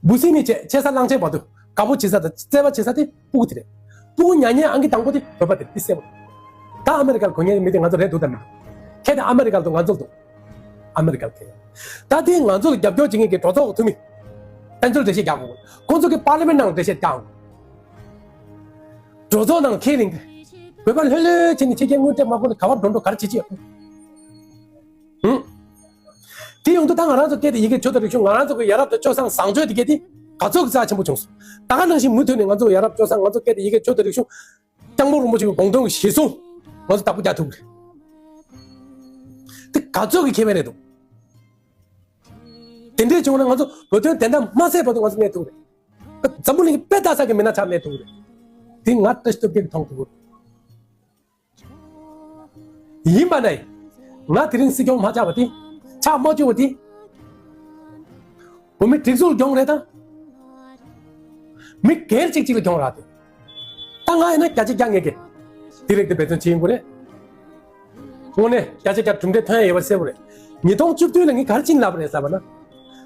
འབུ་སྲིན་ནས་བྱས་ཆེ་ས་གླང་ཆེན་བར་དུ་དགའ་པོ་བྱེད་ས་དང་བརྩེ་བ་བྱེད་ས་དེ་སྤུ་གུ་དེ་རེད། སྤུ་གུ་ཉར་ཉན་ཨང་ཀི་དང་པོ་དེ་བོད་པ་དེ་རེད། དེ་གསལ་པོ། ད་ཨ་མེ་རི་ཀར་གོ་མཁན་མི་དེ་ང་ཚོ་རེད་འདུག་དམ་མི་འདུག་ཁྱེད་དེ་ཨ་མེ་རི་ཀར་འདུག་ང་ཚོར་འདུག་ཨ་མེ་རི་ཀར་ཁེ། ད་དེ་ང་ཚོ་ལ་རྒྱབ་སྐྱོར་བྱེད་མཁན་གྱི་གྲོས་ཚོགས་ཀྱི་འཐུས་མི། བཙན་བྱོལ་འགྲེལ་བཤད་རྒྱག་དགོས། ཁོང་ཚོ་གི་པར་ལི་མེན་ནང་འགྲེལ་བཤད་རྒྱག་དགོས། གྲོས་ཚོགས་ནང་ཁས་ལེན་གྱི། བོད་པ་ལྷོད་ལྷོད་བྱས་ནས་ཕྱི་རྒྱལ་དངུལ་སྤྲད་མ་དགོས་ནས་ག་བར་འགྲོ་འགྲོ་ག་རེ་བྱེད་ཀྱི་ཡོད། ཧུམ། དེ་ཡོང་དུས་ད་ང་རང་ཚོ་སྐད་དེ་ཡི་གེ་ཆོས་དང་རིག་གཞུང་ང་རང་ཚོ་གི་ཡ་རབས་དང་སྤྱོད་བཟང་བཟང་སྤྱོད་དེ་གས་དེ་ག་ཚོད་ཀྱི་རྩ་ཆེན་པོ་བྱུང་སོང་། ད་ག་ནང་བཞིན་མུ་མཐུད་ནས་ང་ཚོ་ཡ་རབས་སྤྱོད་བཟང་ང་ཚོ་སྐད་དེ་ཡི་གེ་ཆོས་དང་རིག་གཞུང་། སྐྱབས་མགོན་རིན་པོ་ཆེ་གི་དགོངས་དོན་གཞི་བཟུང་ང་ཚོ་བདག་པོ་རྒྱག་ཐུབ་ཀྱི་རེད། དེ་ག་ཚོད་ཀྱི་ཁེ་ཕན་རེད་འདུག་དེ་འདྲས་བྱུང་ན་ང་ཚོ་བོད་དོན་བདེན་མཐའ་མ་གསལ་བར་དུ་ང་ཚོ་གནས་ཐུབ་ཀྱི་རེད། འཛམ་བུ་གླིང་གི་དཔེ་ལྟ་ས་གི་མི་སྣ་ཆགས་གནས་ཐུབ་ཀྱི་རེད། དེ་ང་བཀྲ་ཤིས་སྟོབས་རྒྱལ་གྱིས་མཐོང་ཐུབ་ཀྱི་རེད། ཡིན་པ་ནས། ང་དེ་རིང་སྲིད་སྐྱོང་མ་ཆགས་པ་དེ། ཆགས་མ་བཅུག་པ་དེ། བོད་མི་སྒྲིག་འཛུགས་ལ་གྱོང་རེད་ད། མི་སྒེར་གཅིག་གཅིག་ལ་གྱོང་རག་དེ། ད་ང་ཡིན་ན་བརྒྱ་ཆ་བརྒྱ་ངེས་ཀྱི། དེ་རིགས་དེ་འབད་བརྩོན་བྱེད་ཡིན་དགོས་རེད། དངོས་གནས་བརྒྱ་ཆ་བརྒྱ་གྲུབ་འབྲས་ཐོན་ཡ་ཡོད་པ་གསལ་པོ་རེད། ཉིས་སྟོང་བཅུ་བདུན་ལ་ངས་ག་རེ་བྱིན་ལབ་པ་རེད་ཟེར་བ་ན།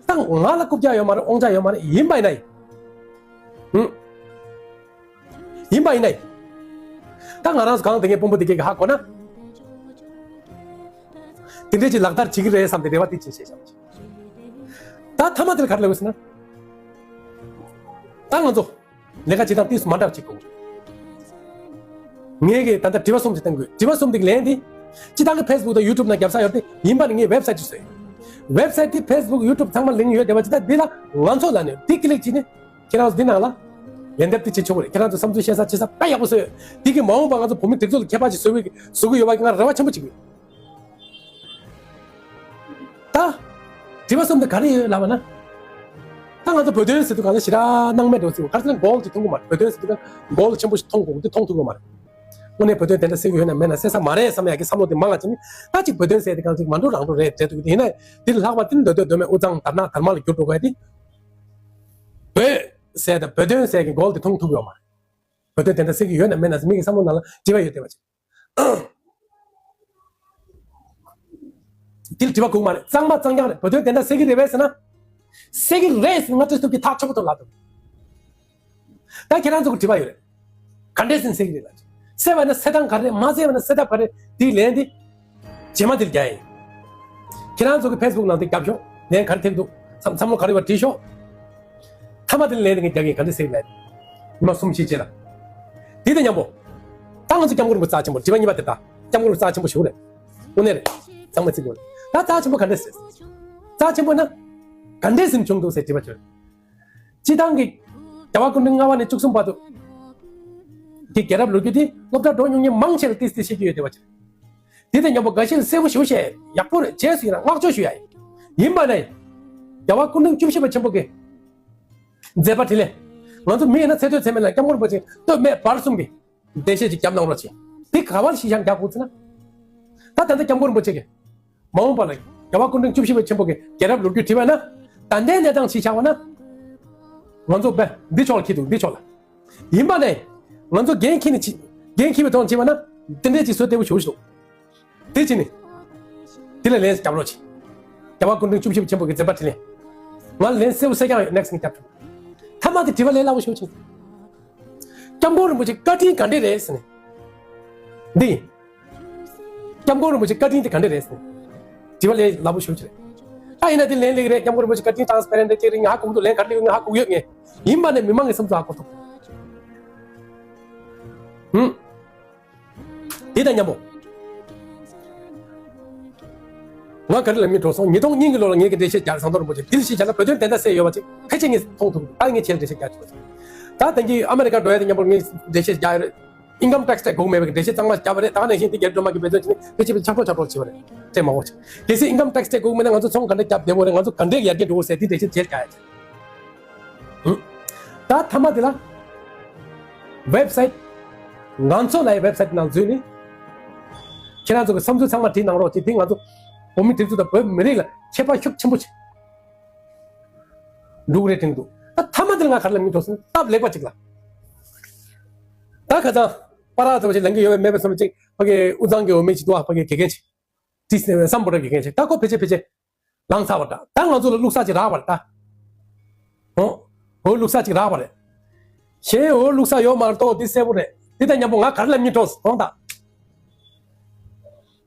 ད་ང་ལ་རྐུབ་བཀྱག་ཡོད་མ་རེད། དབང་ཆ་ཡོད་མ་རེད། ཡིན་པ་ཡིན་ན་ཡིན། ཧུམ། ཡིན་པ་ཡིན་ནའི། ད་ང་རང་ཚོ་གང་དེ་གའི་དཔོན་པོ་དེ་གའི་ཧ་གོ་ན། དེ་འདྲས་ཅིག་ལག་བསྟར་བྱེད་ཀྱི་རེད་བསམ་སྟེ་རེ་བ་དེ་ཅིག་བྱས་བཞག་པ་ཅིག་ད་མཐའ་མ་དེ་ལ་ག་རེ་ལབ་ཟེར་ན། ད་ང་ཚོ་ལས་ཀ་བྱེད་སྟངས་དེ་མ་འདྲ་བ་ཅིག་དགོས། ངས་གི་ད་ལྟ་དྲི་བ་གསུམ་ཅིག་བཏང་དགོས། དྲི་བ་གསུམ་དེ་གི་ལན་དེ། སྤྱིར་བཏང་གི་ཕེ་སི་བུག་དང་ཡུ་ཊུབ་ནང་རྒྱབ་ས་ཡོད་དེ་ཡིན་པ་ནི་ངས་ཝེབ་སའིཊ་ཅིག་བཟོས། ཝེབ་སའིཊ་དེ་ཕེ་སི་བུག་ཡུ་ཊུབ་ཚང་མ་ལིང་ཡོད་བསྡད་པ་ཅིག་ད་འདི་ལ་ང་ཚོ་ལ་ནས་འདི་ཀི་ལིག་བྱས་ནས། ཁྱེད་རང་ཚོ་འདི་ནང་ལ་ལན་འདེབས་དེ་བྱེད་ཆོག་གི་རེད། ཁྱེད་རང་ཚོ་བསམ་ཚུལ་བཤད་ས་བྱེད་ས་དཔེ་ཡག་པོ་བཟོས་ཡོད། འདི་གི་མ་འོངས་པ་ང་ཚོ་བོད་མི་སྒྲིག་འཛུགས་ལ་ཁྱད་པར་ཅིག་བཟོ་གི་བཟོ་གི་ཡོད་པ་གི་ང་རེ་བ་ཆེན་པོ་བྱེད་ཀྱི་ཡོད། ད་ དྲི་བ་གསུམ་དེ་ག་རེ་ཡོད་ལབ་པ་ན། ད་ང་ཚོ་བོད་དོན་ཟེར་དུས་གང་ལ་ཞེ་དྲག་སྣང་མེད་འགྲོ་ཟེར་བ། ག་རེ་ཟེར་ན་གོལ་དེ་མཐོང་གི་མ་རེད། བོད་དོན་ཟེར་དུས་གང་གོལ་ཆེན་པོ་ཞིག་མཐོང་དགོས་དེ་མཐོང་ཐུབ་ཀྱི་མ་རེད། དངོས་གནས་བོད་དོན་དེ་འདྲ་སེལ་གྱི་ཡོད་ན་མེད་ན་སེལ་ས་མ་རེད་བསམ་ཡག་གི་བསམ་བློ་དེ་མང་བ་ཅིག་ནི། ད་ཅིག་བོད་དོན་ཟེར་དེ་གང་ཅིག་མ་འགྲོ་རང་འགྲོ་རེད་བྱས་འདུག་དེ་ཡིན་ན་དེ་ལས་ལྷག་པ་དེ་ནི་མདོ་སྟོད་མདོ་སྨད་དབུས་གཙང་དར་ནག་དར་དམར་ལ་འགྱུར་འགྲོ་གི་དེ། བོད་ཟེར་དང་བོད་དོན་ཟེར་གྱི་གོལ་དེ་མཐོང་ཐུབ་ཡོད་མ་རེད། བོད་དོན་དེ་འདྲ་སེལ་གྱི་ཡོད་ན་མེད་ན་ཟེར་མི་གི་བསམ་བློ་ནང་ལ་དྲི་བ་ཡོད་བསྡད་པ་ཅིག་དེ་ལ་དྲི་བ་དགོས་མ་རེད། གཙང་མ་གཙང་རྐྱང་རེད། བོད་དོན་དེ་འདྲ་སེལ་གྱི་རེད་པས་ཟེར་ན། སེལ་གྱི་རེད་ཟེར་ང་ཚོས་ཐུག་གི་ཐག་ཆོད་པོ་ཐོག་ལ་འདུག་ད་ཁྱེད་རང་ཚོ་གི་དྲི་བ་ཡོད་རེད། ག་འདྲས་ཟིན་སེལ་གྱི་རེད་ལ། སེལ་བ་ན་སེལ་སྟངས་ག་རེ་རེད། མ་སེལ་བ་ན་སེལ་ཐབས་ག་རེ། དེའི་ལན་དེ་རྗེས་མ་དེ་ལ་རྒྱག་ཡིན། ཁྱེད་རང་ཚོ་གི་ཕེ་སི་བུག་ནང་དེ་རྒྱབ་ཤོག་ལན་ག་རེ་ཐེབས་འདུག་བསམ་བསམ་བློ་ག་རེ་བ་བྲིས་ཤོག་ཐ་མ་དེ་ལན་དེ་ངས་རྒྱག་གི་ག་འདྲ་ཟེར་ལབ། ཉི་མ་གསུམ་བཞི་རྗེས་ལ། དེ་དང་མཉམ་པོ། ད་ང་ཚོ་སྐྱབས་མགོན་རིན་པོ་ཆེ་རྩ་ཆེན་པོ། དྲི་བ་གཉིས་པ་དེ་ད་སྐྱབས་མགོན་རིན་པོ་ཆེ་རྩ་ཆེན་པོ་ཞུ་རེད། དངོས་གནས་རེད། གཙང་མ་བརྩི་དགོས་རེད། ད་རྩ་ཆེན་པོ་ག་འདྲ་ཟེར། རྩ་ཆེན་པོ་ན་ག་འདྲ་ཟིན་བྱུང་འདུག་ཟེར་དྲི་བ་བྱོས། སྤྱི་བཏང་གི་རྒྱལ་བ་སྐུ་ཕྲེང་ལྔ་པ་ནས་བཅུ་གསུམ་བར་དུ་གི་རྒྱལ་རབས་ལོ་རྒྱུས་དེ་སློབ་གྲྭ་འགྲོ་མྱོང་མཁན་མང་ཆེ་ལ་ཏིས་ཏིས་ཤེས་ཀྱི་ཡོད་བསྡད་པ་ཅིག་དེ་དང་མཉམ་པོ་འགའ་ཤས་ལ་གསལ་པོ་ཞེ་པོ་བཤད་ཡག་པོ་རེད། རྗེས་སུ་ཡི་རང་བསྔགས་བརྗོད་ཞུ་ཡ་ཡིན། ཡིན་པ་ནས་རྒྱལ་བ་སྐུ་ཕྲེང་བཅུ་བཞི་པ་ཆེན་པོ་གི་མཛད་པ་འཕྲིན་ལས། ང་ཚོ་མི་ཡིན་ན་ཚེ་སྟོད་ཚེ་སྨད་ལ་སྐྱབས་མགོན་རིན་པོ་ཆེ་སྟོད་སྨད་བར་གསུམ་གྱི་འགྲེལ་བཤད་ཅིག་བརྒྱབ་གནང་རོགས་བྱེད། དེ་ག་བར་གཞི་བཞག་རྒྱག་དགོས་ཟེར་ན། ད་ད་ལྟ་སྐྱབས་མགོན་རིན་པོ་ཆེ་གི་མ་འོངས་པ་ལ་རྒྱལ་བ་སྐུ་ཕྲེང་བཅུ་བཞི་པ་ཆེན་པོ་གི་རྒྱལ་རབས་ལོ་རྒྱུས་བྲིས་པ་ན། ད་ལྟའི་གནས་སྟངས་གཞི་བཞག་པ་ན། ང་ཚོ་བས་འདི་ཕྱོགས་ལ་འཁྱེར་འདུག་འདི་ཕྱོགས་ལ། ཡིན་པ་ནས། ང་ཚོ་འགན་འཁྱེར་ནས་ཕྱི། འགན་འཁྱེར་བའི་ཐོག་ནས་བྱས་པ་ན། དེ་འདྲས་ཅིག་བཟོ་བདེ་པོ་ཞེ་པོ་ཞིག་དེ་བྱས་ནས། དེ་ལ་ལན་རྒྱབ་རོགས་བྱེད། རྒྱལ་བ་སྐུ་ཕྲེང་བཅུ་བཞི་པ་ཆེན་པོ་གི་མཛད་པ་དྲིན་ལན། ང་ལ་ལན་གསལ་པོ་གསལ་རྐྱང་ཡོད། ནེག་སི་ངས་རྒྱབ་ཐུབ། ཐ་མ་དེ་དྲི་བ་ལས་སླ་པོ་ཞེ་པོ་ཅིག་སྐྱབས་མགོན་རིན་པོ་ཆེ་བཀའ་དྲིན་ག་འདྲས་རེད་ཟེར་ནས། འདི་ཡིན། སྐྱབས་མགོན་རིན་པོ་ཆེ་བཀའ་དྲིན་དེ་ག་འདྲས་རེད་ཟེར་ནས། དྲི་བ་ལས་སླ་པོ་ཞེ་པོ་ཅིག་རེད། ད་ཡིན་ན་དེ་ལན་སླེབས་ཀྱི་རེད། སྐྱབས་མགོན་རིན་པོ་ཆེ་བཀའ་དྲིན་ཊ་རན་སི་པེ་རེན་ཊི་རེད་ཅེས་རེད། ང་ཧ་གོ་གི་འདུག་ལན་ག་འདྲས་ཡོད་ང་ཧ་གོ་གི་ཡོད། ངས་ཡིན་པ་ནས་མི་མང་གི་སེམས་ཚོར་ཧ་གོ་ཐུབ། ཧུམ། དེ་དང་མཉམ་པོ། ང་ག་རེ་ལབ་མིན་འགྲོ་སོང་། ཉིས་སྟོང་གཉིས་ཀྱི་ལོ་ལ་ངེད་ཀྱི་འགྲེལ་བཤད་རྒྱག་ཟམ་གདོང་རིན་པོ་ཆེ་དེ་ལ་གཞི་བཞག་ན་བོད་དོན་བདེན་མཐའ་གསལ་ཡོད་པ་ཅིག་ཕལ་ཆེར་ངས་མཐོང་ཐུབ། ད་ངས་ཁྱེད་ལ་འགྲེལ་བཤད་རྒྱག་ཆོག་ཅིག་ད་ཐེངས་ཀྱི་ཨ་མེ་རི་ཀ་འགྲོ་ཡ་དེ་མཉམ་པོ་ངས་འགྲེལ་བཤད་རྒྱག་ཡོད་རེད། ཨིན་ཀམ་ཊེག་སི་སྤྲད་དགོས་མེད་པའི་འགྲེལ་བཤད་གཙང་མ་བརྒྱབ་པ་རེད། ད་ག་ནང་བཞིན་དེ་རྒྱལ་སྒྲོལ་མ་གིས་འབད་བརྩོན་བྱས་ནས་ཕལ་ཆེར་ཕལ་ཆེར་ཆག་གྲོགས་ཆག་གྲོགས་བྱས་པ་རེད། དེ་མ་འོ་ཅིག་གལ་སྲིད་ཨིན་ཀམ་ཊེག་སི་སྤྲད་དགོས་མེད་ན་ང་ཚོ་ཚོང་ག་འདྲ་བརྒྱབ་བསྡད་ཡོད་རེད། ང་ཚོ་ག་འདྲས་ཡར་རྒྱས་འགྲོ་དགོས་ཟེར་དེ་འགྲེལ་བཤད་བྱས་རྒྱག་ཡ་ཅིག་ད་མཐའ་མ་དེ་ལ། ཝེབ་སའིཊ། ང་ཚོ་ལ་ཡི་ཝེབ་སའིཊ་ནང་འཛུལ་ནས། ཁྱེད་རང་ཚོ་གི་བསམ་ཚུལ་ཚང་མ་བྲིས་གནང་རོགས་ཅེས་དེ་ང་ཚོ་བོད་མི་སྒྲིག་འཛུགས་དང་བོད་མི་རིགས་ལ་ཁྱད་པར་ཤུགས་ཆེན་པོ་ཆེ་འགྲོ་གི་རེད་དྲན་གི་འདུག་ད་མཐའ་མ་དེ་ལ་ང་ག་རེ་ལབ་མིན་འགྲོ་སོང་། སྟབས་ལེགས་པ་ཅིག་ལ། ད་ཁ་སང་པ་ར་ཚོ་ཞིག་ལེན་གི་ཡོད་པའི་མེད་པའི་བསམ་ཅིག་ཕ་གི་དབུས་གཙང་གི་འོས་མི་ཅིག་འདུག་ཨ་ཕ་གི་དགེ་རྒན་ཅིག་ཏི་སི་བསམ་པོ་ར་དགེ་རྒན་ཅིག་ད་ཁོ་ཕལ་ཆེར་ཕལ་ཆེར། ལངས་ཚར་བ་འདྲ། ད་ང་ཚོ་ལ་བླུག་ས་ཅིག་རག་པ་རེད་ད། ཧོ། འོ་བླུག་ས་ཅིག་རག་པ་རེད། གཞན་འོ་བླུག་ས་ཡོད་མ་རེད་དོ། འདི་གསལ་པོ་རེད། འདི་དང་མཉམ་པོ་ང་ག་རེ་ལབ་མིན་འགྲོ་སོང་ད།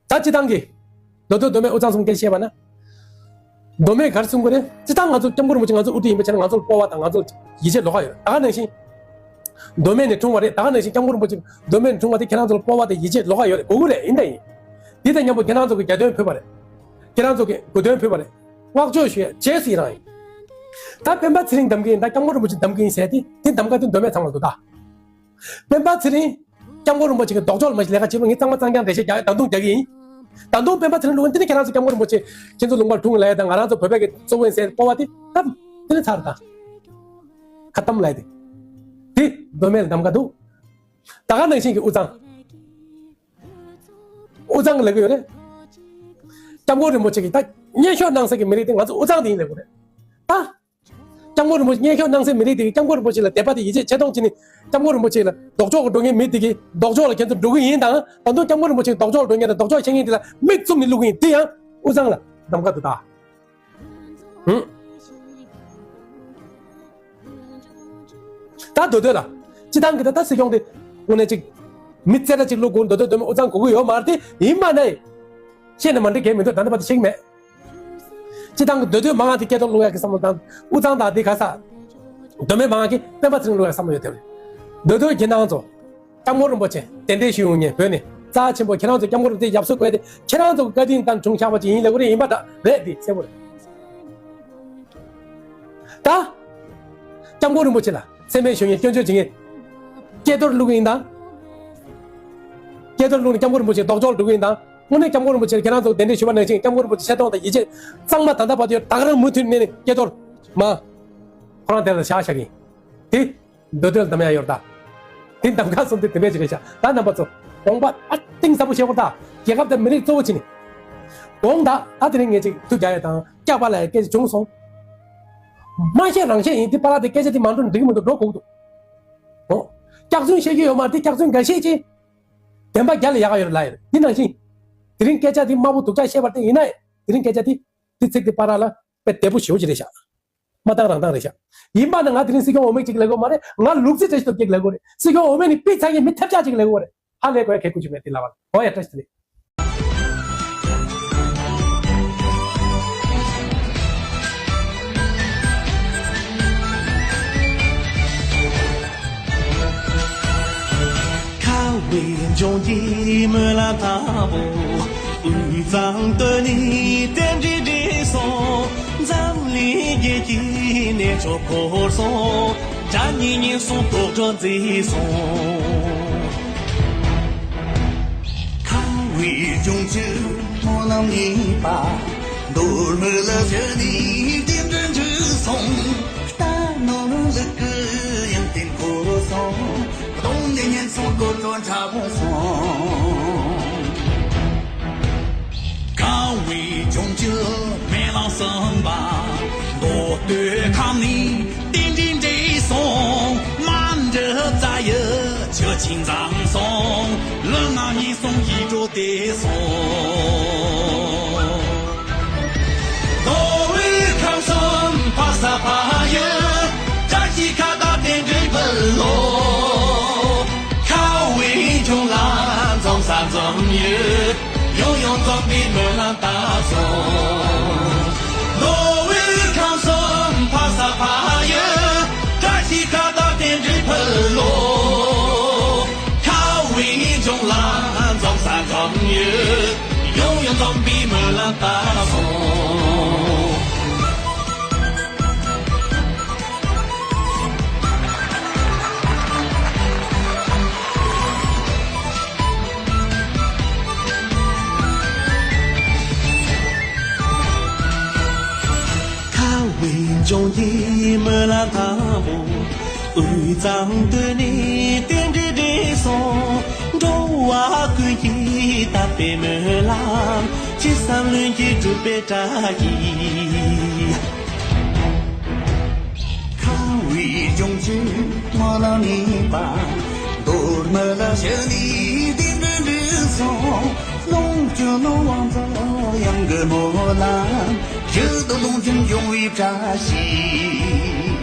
ད་སྤྱི་བཏང་གི་མདོ་སྟོད་མདོ་སྨད་དབུས་གཙང་གསུམ་སྐད་བཤད་པ་ན། མདོ་སྨད་ག་རེ་གསུང་གི་རེད། སྤྱི་བཏང་ང་ཚོ་སྐྱབས་མགོན་རིན་པོ་ཆེ་ང་ཚོ་དབུ་ཁྲིད་ཡིན་པའི་ཆ་ནས་ང་ཚོ་ལ་སྤོབས་པ་དང་ང་ཚོ་ལ་ཡིད་ཆེས་ལོགས་ཀ་ཡོད་རེད། ད་ག་ནང་བཞིན། མདོ་སྨད་ནས་འཁྲུངས་པ་རེད། ད་ག་ནང་བཞིན་སྐྱབས་མགོན་རིན་པོ་ཆེ་མདོ་སྨད་ནས་འཁྲུངས་པ་དེ་ཁྱེད་རང་ཚོ་ལ་སྤོབས་པ་དང་ཡིད་ཆེས་ལོགས་ཀ་ཡོད་རེད། དགོས་ཀྱི་རེད། ཡིན་དང་ཡིན། འདི་དང་མཉམ་པོ་ཁྱེད་རང་ཚོ་གི་རྒྱལ་དོན་ཕུལ་བ་རེད། ཁྱེད་རང་ཚོ་གི་དགོས་དོན་ཕུལ་བ་རེད། བསྔགས་བརྗོད་ཞུ་ཡ་རྗེས་སུ་ཡི་རང་ཡིན། ད་སྤེན་པ་ཚེ་རིང་གདམ་གི་ཡིན། ད་སྐྱབས་མགོན་རིན་པོ་ཆེ་གདམ་གི་ཡིན་ཟེར་ཏེ་དེ་གདམ་ག་དེ་མདོ་སྨད་ཚང་མ་འདུག་ད། སྤེན་པ་ཚེ་རིང་། སྐྱབས་མགོན་རིན་པོ་ཆེ་གི་ལྡོག་ཕྱོགས་ལ་མ་གཞི་ལས་ཀ་བྱེད་པ་ངས་གཙང་མ་གཙང་རྐྱང་འགྲེལ་བཤད་རྒྱག་ཡ་ད་དུང་རྒྱག་གི་ཡིན། ད་དུང་སྤེན་པ་ཚེ་རིང་ལུགས་འདི་ནི་ཁྱེད་རང་ཚོ་སྐྱབས་མགོན་རིན་པོ་ཆེ་ཁྱེད་ཚོ་ལུང་པར་འཁྲུངས་ལ་ཡ་དང་ང་རང་ཚོ་བོད་པའི་གི་གཙོ་བོ་ཡིན་ཟེར་སྤོབས་པ་དེ་ད་དེ་ནི་ཚར་ད། ཁ་གཏམ་ལ་ཡ་དེ། དེ་མདོ་སྨད་ལ་གདམ་ག་འདུག་ད་ག་ནང་བཞིན་གྱི་དབུས་གཙང་། དབུས་གཙང་གི་ལབ་ཀྱི་ཡོད་རེད། སྐྱབས་མགོན་རིན་པོ་ཆེ་གིས་ད་སྙན་ཤོག་གནང་ས་གི་མི་རིགས་དེ་ང་ཚོ་དབུས་གཙང་དེ་ཡིན་ལབ་ཀྱི་རེད། ད། སྐྱབས་མགོན་རིན་པོ་ཆེ་སྙན་ཤོག་གནང་སའི་མི་རིགས་དེ་གིས་སྐྱབས་མགོན་རིན་པོ་ཆེ་ལ་དད་པ་དེ་ཡིད་ཆེས་ཆེ་མཐོང་བྱས་ནས་སྐྱབས་མགོན་རིན་པོ་ཆེ་ལ་ལྡོག་ཕྱོགས་ཀྱི་འགྲོ་མཁན་མི་དེ་གིས་ལྡོག་ཕྱོགས་ལ་ཁྱེད་ཚོ་འགྲོ་གི་ཡིན་དང་། ད་དུང་སྐྱབས་མགོན་རིན་པོ་ཆེ་ལྡོག་ཕྱོགས་འགྲོ་མཁན་དང་ལྡོག་ཕྱོགས་བཤད་མཁན་དེ་ལ་མིག་བཙུམ་ནས་བླུག་གི་ཡིན། དེ་ཡང་དབུས་གཙང་ལ་གདམ་ག་འདུག་ད། ཧུམ། ད་མདོ་སྟོད་ལ། སྤྱི་བཏང་གི་ད་ལྟ་སྲིད་སྐྱོང་དེ་དངོས་གནས་ཅིག་མི་རྩེ་གྲ་ཅིག་བླུག་དགོས། མདོ་སྟོད་མདོ་སྨད་དབུས་གཙང་དགོས་ཀྱི་ཡོད་མ་རེད་དེ། ཡིན་པ་ནས། བཤད་ནས་མ་འགྲིག་གལ་མི་འདུག་ད་ལྟ་བར་དུ་ཤེས་ཀྱི་མེད། སྤྱི་བཏང་གི་མདོ་སྟོད་མང་ང་དེ་སྐད་ཐོག་བླུག་ཡག་གི་བསམ་བློ་དང་། དབུས་གཙང་དང་དེ་ག་ས། མདོ་སྨད་མང་ང་གི་སྤེན་པ་ཚེ་རིང་བླུག་ཡག་བསམ་བློ་ཡོད་དེ། མདོ་སྟོད་ཀྱི་ནང་ཚོ། སྐྱབས་མགོན་རིན་པོ་ཆེ་གདན་འདྲེན་ཞུ་ཡོང་མཁན་བོད་ནས་རྩ་ཆེན་པོ་ཁྱེད་རང་ཚོ་སྐྱབས་མགོན་རིན་པོ་ཆེ་ཡབ་སྲས་བཀོད་དེ་ཁྱེད་རང་ཚོ་གི་བཀའ་དྲིན་དང་བྱུང་ཆགས་པ་ཅིག་ཡིན་ལབ་ཀྱི་རེད། ཡིན་པ་ད་རེད། འདི་གསལ་པོ་རེད། ད། སྐྱབས་མགོན་རིན་པོ་ཆེ་ལ་སེམས་པའི་གཞོན་ཡིན་སྐྱོན་བརྗོད་བྱེད་མཁན། སྐད་ཐོག་བླུག་གི་ཡིན་དང་། སྐད་ཐོག་བླུག་ནས་སྐྱབས་མགོན་རིན་པོ་ཆེ་ལྡོག་ཕྱོགས་འགྲོ་གི་ཡིན་དང་། དངོས་གནས་སྐྱབས་མགོན་རིན་པོ་ཆེར་ཁྱེད་རང་ཚོ་གདན་འདྲེན་ཞུས་པ་ནང་བཞིན་སྐྱབས་མགོན་རིན་པོ་ཆེ་ཆེ་མཐོང་དང་ཡིད་ཆེས་གཙང་མ་ད་ལྟ་བར་དུ་ཡོད། ད་ག་རང་མུ་མཐུད་ནས་ནས་སྐྱེ་དོར་མ་ཁོ་རང་དེ་ལ་བཞག་བཞག་གིན་དེ། མདོ་སྟོད་ལ་དམ་ཡ་ཡོར་ད། དེ་གདམ་ག་གསུམ་དེ་དེ་འདྲས་ཅིག་རེད་ཤག་ད་རྣམ་པ་ཚོ་དགོངས་པ་ཨ་གཏིང་ཟབ་པོ་བཞེས་དགོས་ད། རྒྱལ་ཁབ་དང་མི་རིགས་གཙོ་བོ་བྱས་ནས། དགོངས་ད་ད་དེ་རིང་ངས་ཅིག་ཐུགས་རྒྱག་ཡ་དང་སྐྱག་པ་ལ་ཡ་སྐད་ཆ་བྱུང་སོང་། མ་བཤད་རང་བཤད་ཡིན་དེ་པ་ལ་དེ་སྐད་ཆ་དེ་མ་འགྲོ་འགྲིག་གི་མི་འདུག་འགྲོ་དགོས་ཀྱི་འདུག་ཨོ། སྐྱག་རྫུན་བཤད་རྒྱུ་ཡོད་མ་རེད་དེ་སྐྱག་རྫུན་འགའ་ཤས་ཅིག་བདེན་པ་རྒྱ་ལ་ཡག་ཡོད་རེད་ལ་ཡོད་རེད་དེ་ནང་བཞིན། དེ་རིང་སྐད་ཆ་དེ་དམའ་པོ་སྡུག་ཅག་བཤད་པ་དེ་ཡིན་ན་ཡང་དེ་རིང་སྐད་ཆ་དེ་དེ་ཚིག་དེ་པ་ལ་ལ་དཔེ་བདེ་པོ་ཞེ་པོ་ཅིག་རེད་ཤག་མ་བཏང་རང་བཏང་རེད་ཤག་ཡིན་པ་ན་ང་དེ་རིང་སྲིད་སྐྱོང་འོས་མི་གཅིག་ལས་དགོས་མ་རེད། ང་ལུག་རྫི་བཀྲ་ཤིས་སྟོབས་རྒྱལ་གྱི་ལས་དགོས་རེད། སྲིད་སྐྱོང་འོས་མི་ནི་པི་ཚ་ཡི་མི་ཐབས་ཆག་ཅིག་ལས་དགོས་རེད། ཧ་ལས་དགོས་ཡ་གལ་ཁུ་ཅིག་མེད་དེ་ལ་བ་འོ་ཡ་བཀྲ་ཤིས་བདེ་ལེགས། ཁ་བའི་ལྗོངས་ཀྱི་སྨོན་ལམ་དང་པོ། དབུས་གཙང་སྟོད་ནས་རྟེན་འབྲེལ་འགྲིག་སོང་། འཛམ་གླིང་རྒྱལ་གྱི་གནས་མཆོག་བོར་སོང་། དགྲ་གཉེན་ཉེན་སོང་དོག་གྲོགས་མཛེས་སོང་། ཁ་བའི་ལྗོངས་ཀྱི་སྨོན་ལམ་ཡིན་པ། མདོ་སྨད་ལ་བཞུགས་ནས་རྟེན་འབྲེལ་འགྲིག་སོང་། རྟ་ནོར་ལུག་གི་ཡོན་ཏན་བོར་སོང་། གདོང་ནས་ཉེན་སོང་དོག་གྲོགས་འཁྲབ་སོང་། ཁ་བའི་ལྗོངས་ཀྱི་སྨོན་ལམ་གསུམ་པ། མདོ་སྟོད་ཁམས་ནས་རྟེན་འབྲེལ་འགྲིག་སོང་། མ་འགྲིག་རྩ་ཡི་ཆུ་ཆེན་འཛོམས་སོང་། ལུས་ངག་ཉེན་སོང་ཡིད་འགྲོ་བདེ་སོང་། མདོ་དབུས་ཁམས་གསུམ་ཕ་ས་ཕ་ཡུལ། བཀྲ་ཤིས་ཁ་བརྡ་རྟེན་འབྲེལ་ཕུལ་ལོ། ཁ་བའི་ལྗོངས་ལ་འཛོམས་ས་འཛོམས་ཡུལ། ཡང་ཡང་འཛོམས་པའི་སྨོན་ལམ་བཏབ་སོང་། མདོ་དབུས་ཁམས་གསུམ་ཕ་ས་ཕ་ཡུལ། བཀྲ་ཤིས་ཁ་བརྡ་རྟེན་འབྲེལ་ཕུལ་ལོ། ཁ་བའི་ལྗོངས་ལ་འཛོམས་ས་འཛོམས་ཡུལ། ཡང་ཡང་འཛོམས་པའི་སྨོན་ལམ་བཏབ་སོང་། ཁ་བའི་ལྗོངས་ཀྱི་སྨོན་ལམ་དང་པོ། དབུས་གཙང་སྟོད་ནས་རྟེན་འབྲེལ་འགྲིག་སོང་། འགྲོ་བ་ཀུན་གྱི་དད་པའི་སྨོན་ལམ། ཅི་བསམ་ལྷུན་གྱིས་འགྲུབ་པའི་བཀྲ་ཤིས། ཁ་བའི་ལྗོངས་ཀྱི་སྨོན་ལམ་ཡིན་པ། མདོ་སྨད་ལ་བཞུགས་ནས་རྟེན་འབྲེལ་འགྲིག་སོང་། ལོངས་སྤྱོད་ནོར་དབང་རྫོགས་གཡང་གི་སྨོན་ལམ། ཡུལ་དུ་ལོངས་སྤྱོད་འབྱུང་བའི་བཀྲ་ཤིས།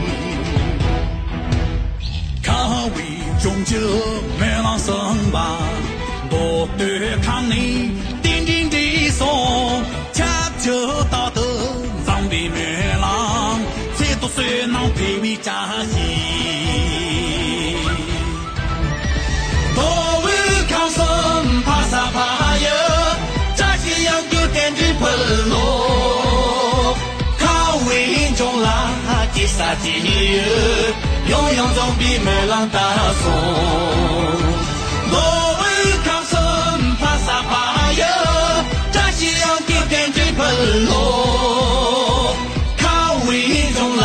ཁ་བའི་ལྗོངས་ཀྱི་སྨོན་ལམ་གསུམ་པ། མདོ་སྟོད་ཁམས་ནས་རྟེན་འབྲེལ་འགྲིག་སོང་། ཁྱབ་འཇུག་རྟག་ཏུ་འཛོམས་པའི་སྨོན་ལམ། ཚེ་ཐུབ་བསོད་ནམས་འཕེལ་བའི་བཀྲ་ཤིས། མདོ་དབུས་ཁམས་གསུམ་ཕ་ས་ཕ་ཡུལ། བཀྲ་ཤིས་གཡང་རྒྱུད་རྟེན་འབྲེལ་ཕུལ་ལོ། ཁ་བའི་ལྗོངས་ལ་སྐྱེ་ས་སྐྱེ་ཡུལ། ཡང་ཡང་འཛོམས་པའི་སྨོན་ལམ་བཏབ་སོང་། མདོ་དབུས་ཁམས་གསུམ་ཕ་ས་ཕ་ཡུལ། བཀྲ་ཤིས་གཡང་རྒྱུད་རྟེན་འབྲེལ་ཕུལ་ལོ། ཁ་བའི་ལྗོངས་ལ་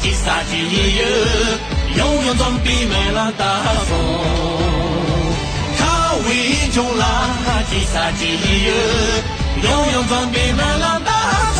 སྐྱེ་ས་སྐྱེ་ཡུལ། ཡང་ཡང་འཛོམས་པའི་སྨོན་ལམ་བཏབ་སོང་། ཁ་བའི་ལྗོངས་ལ་སྐྱེ་ས་སྐྱེ་ཡུལ། ཡང་ཡང་འཛོམས་པའི་སྨོན་ལམ་བཏབ་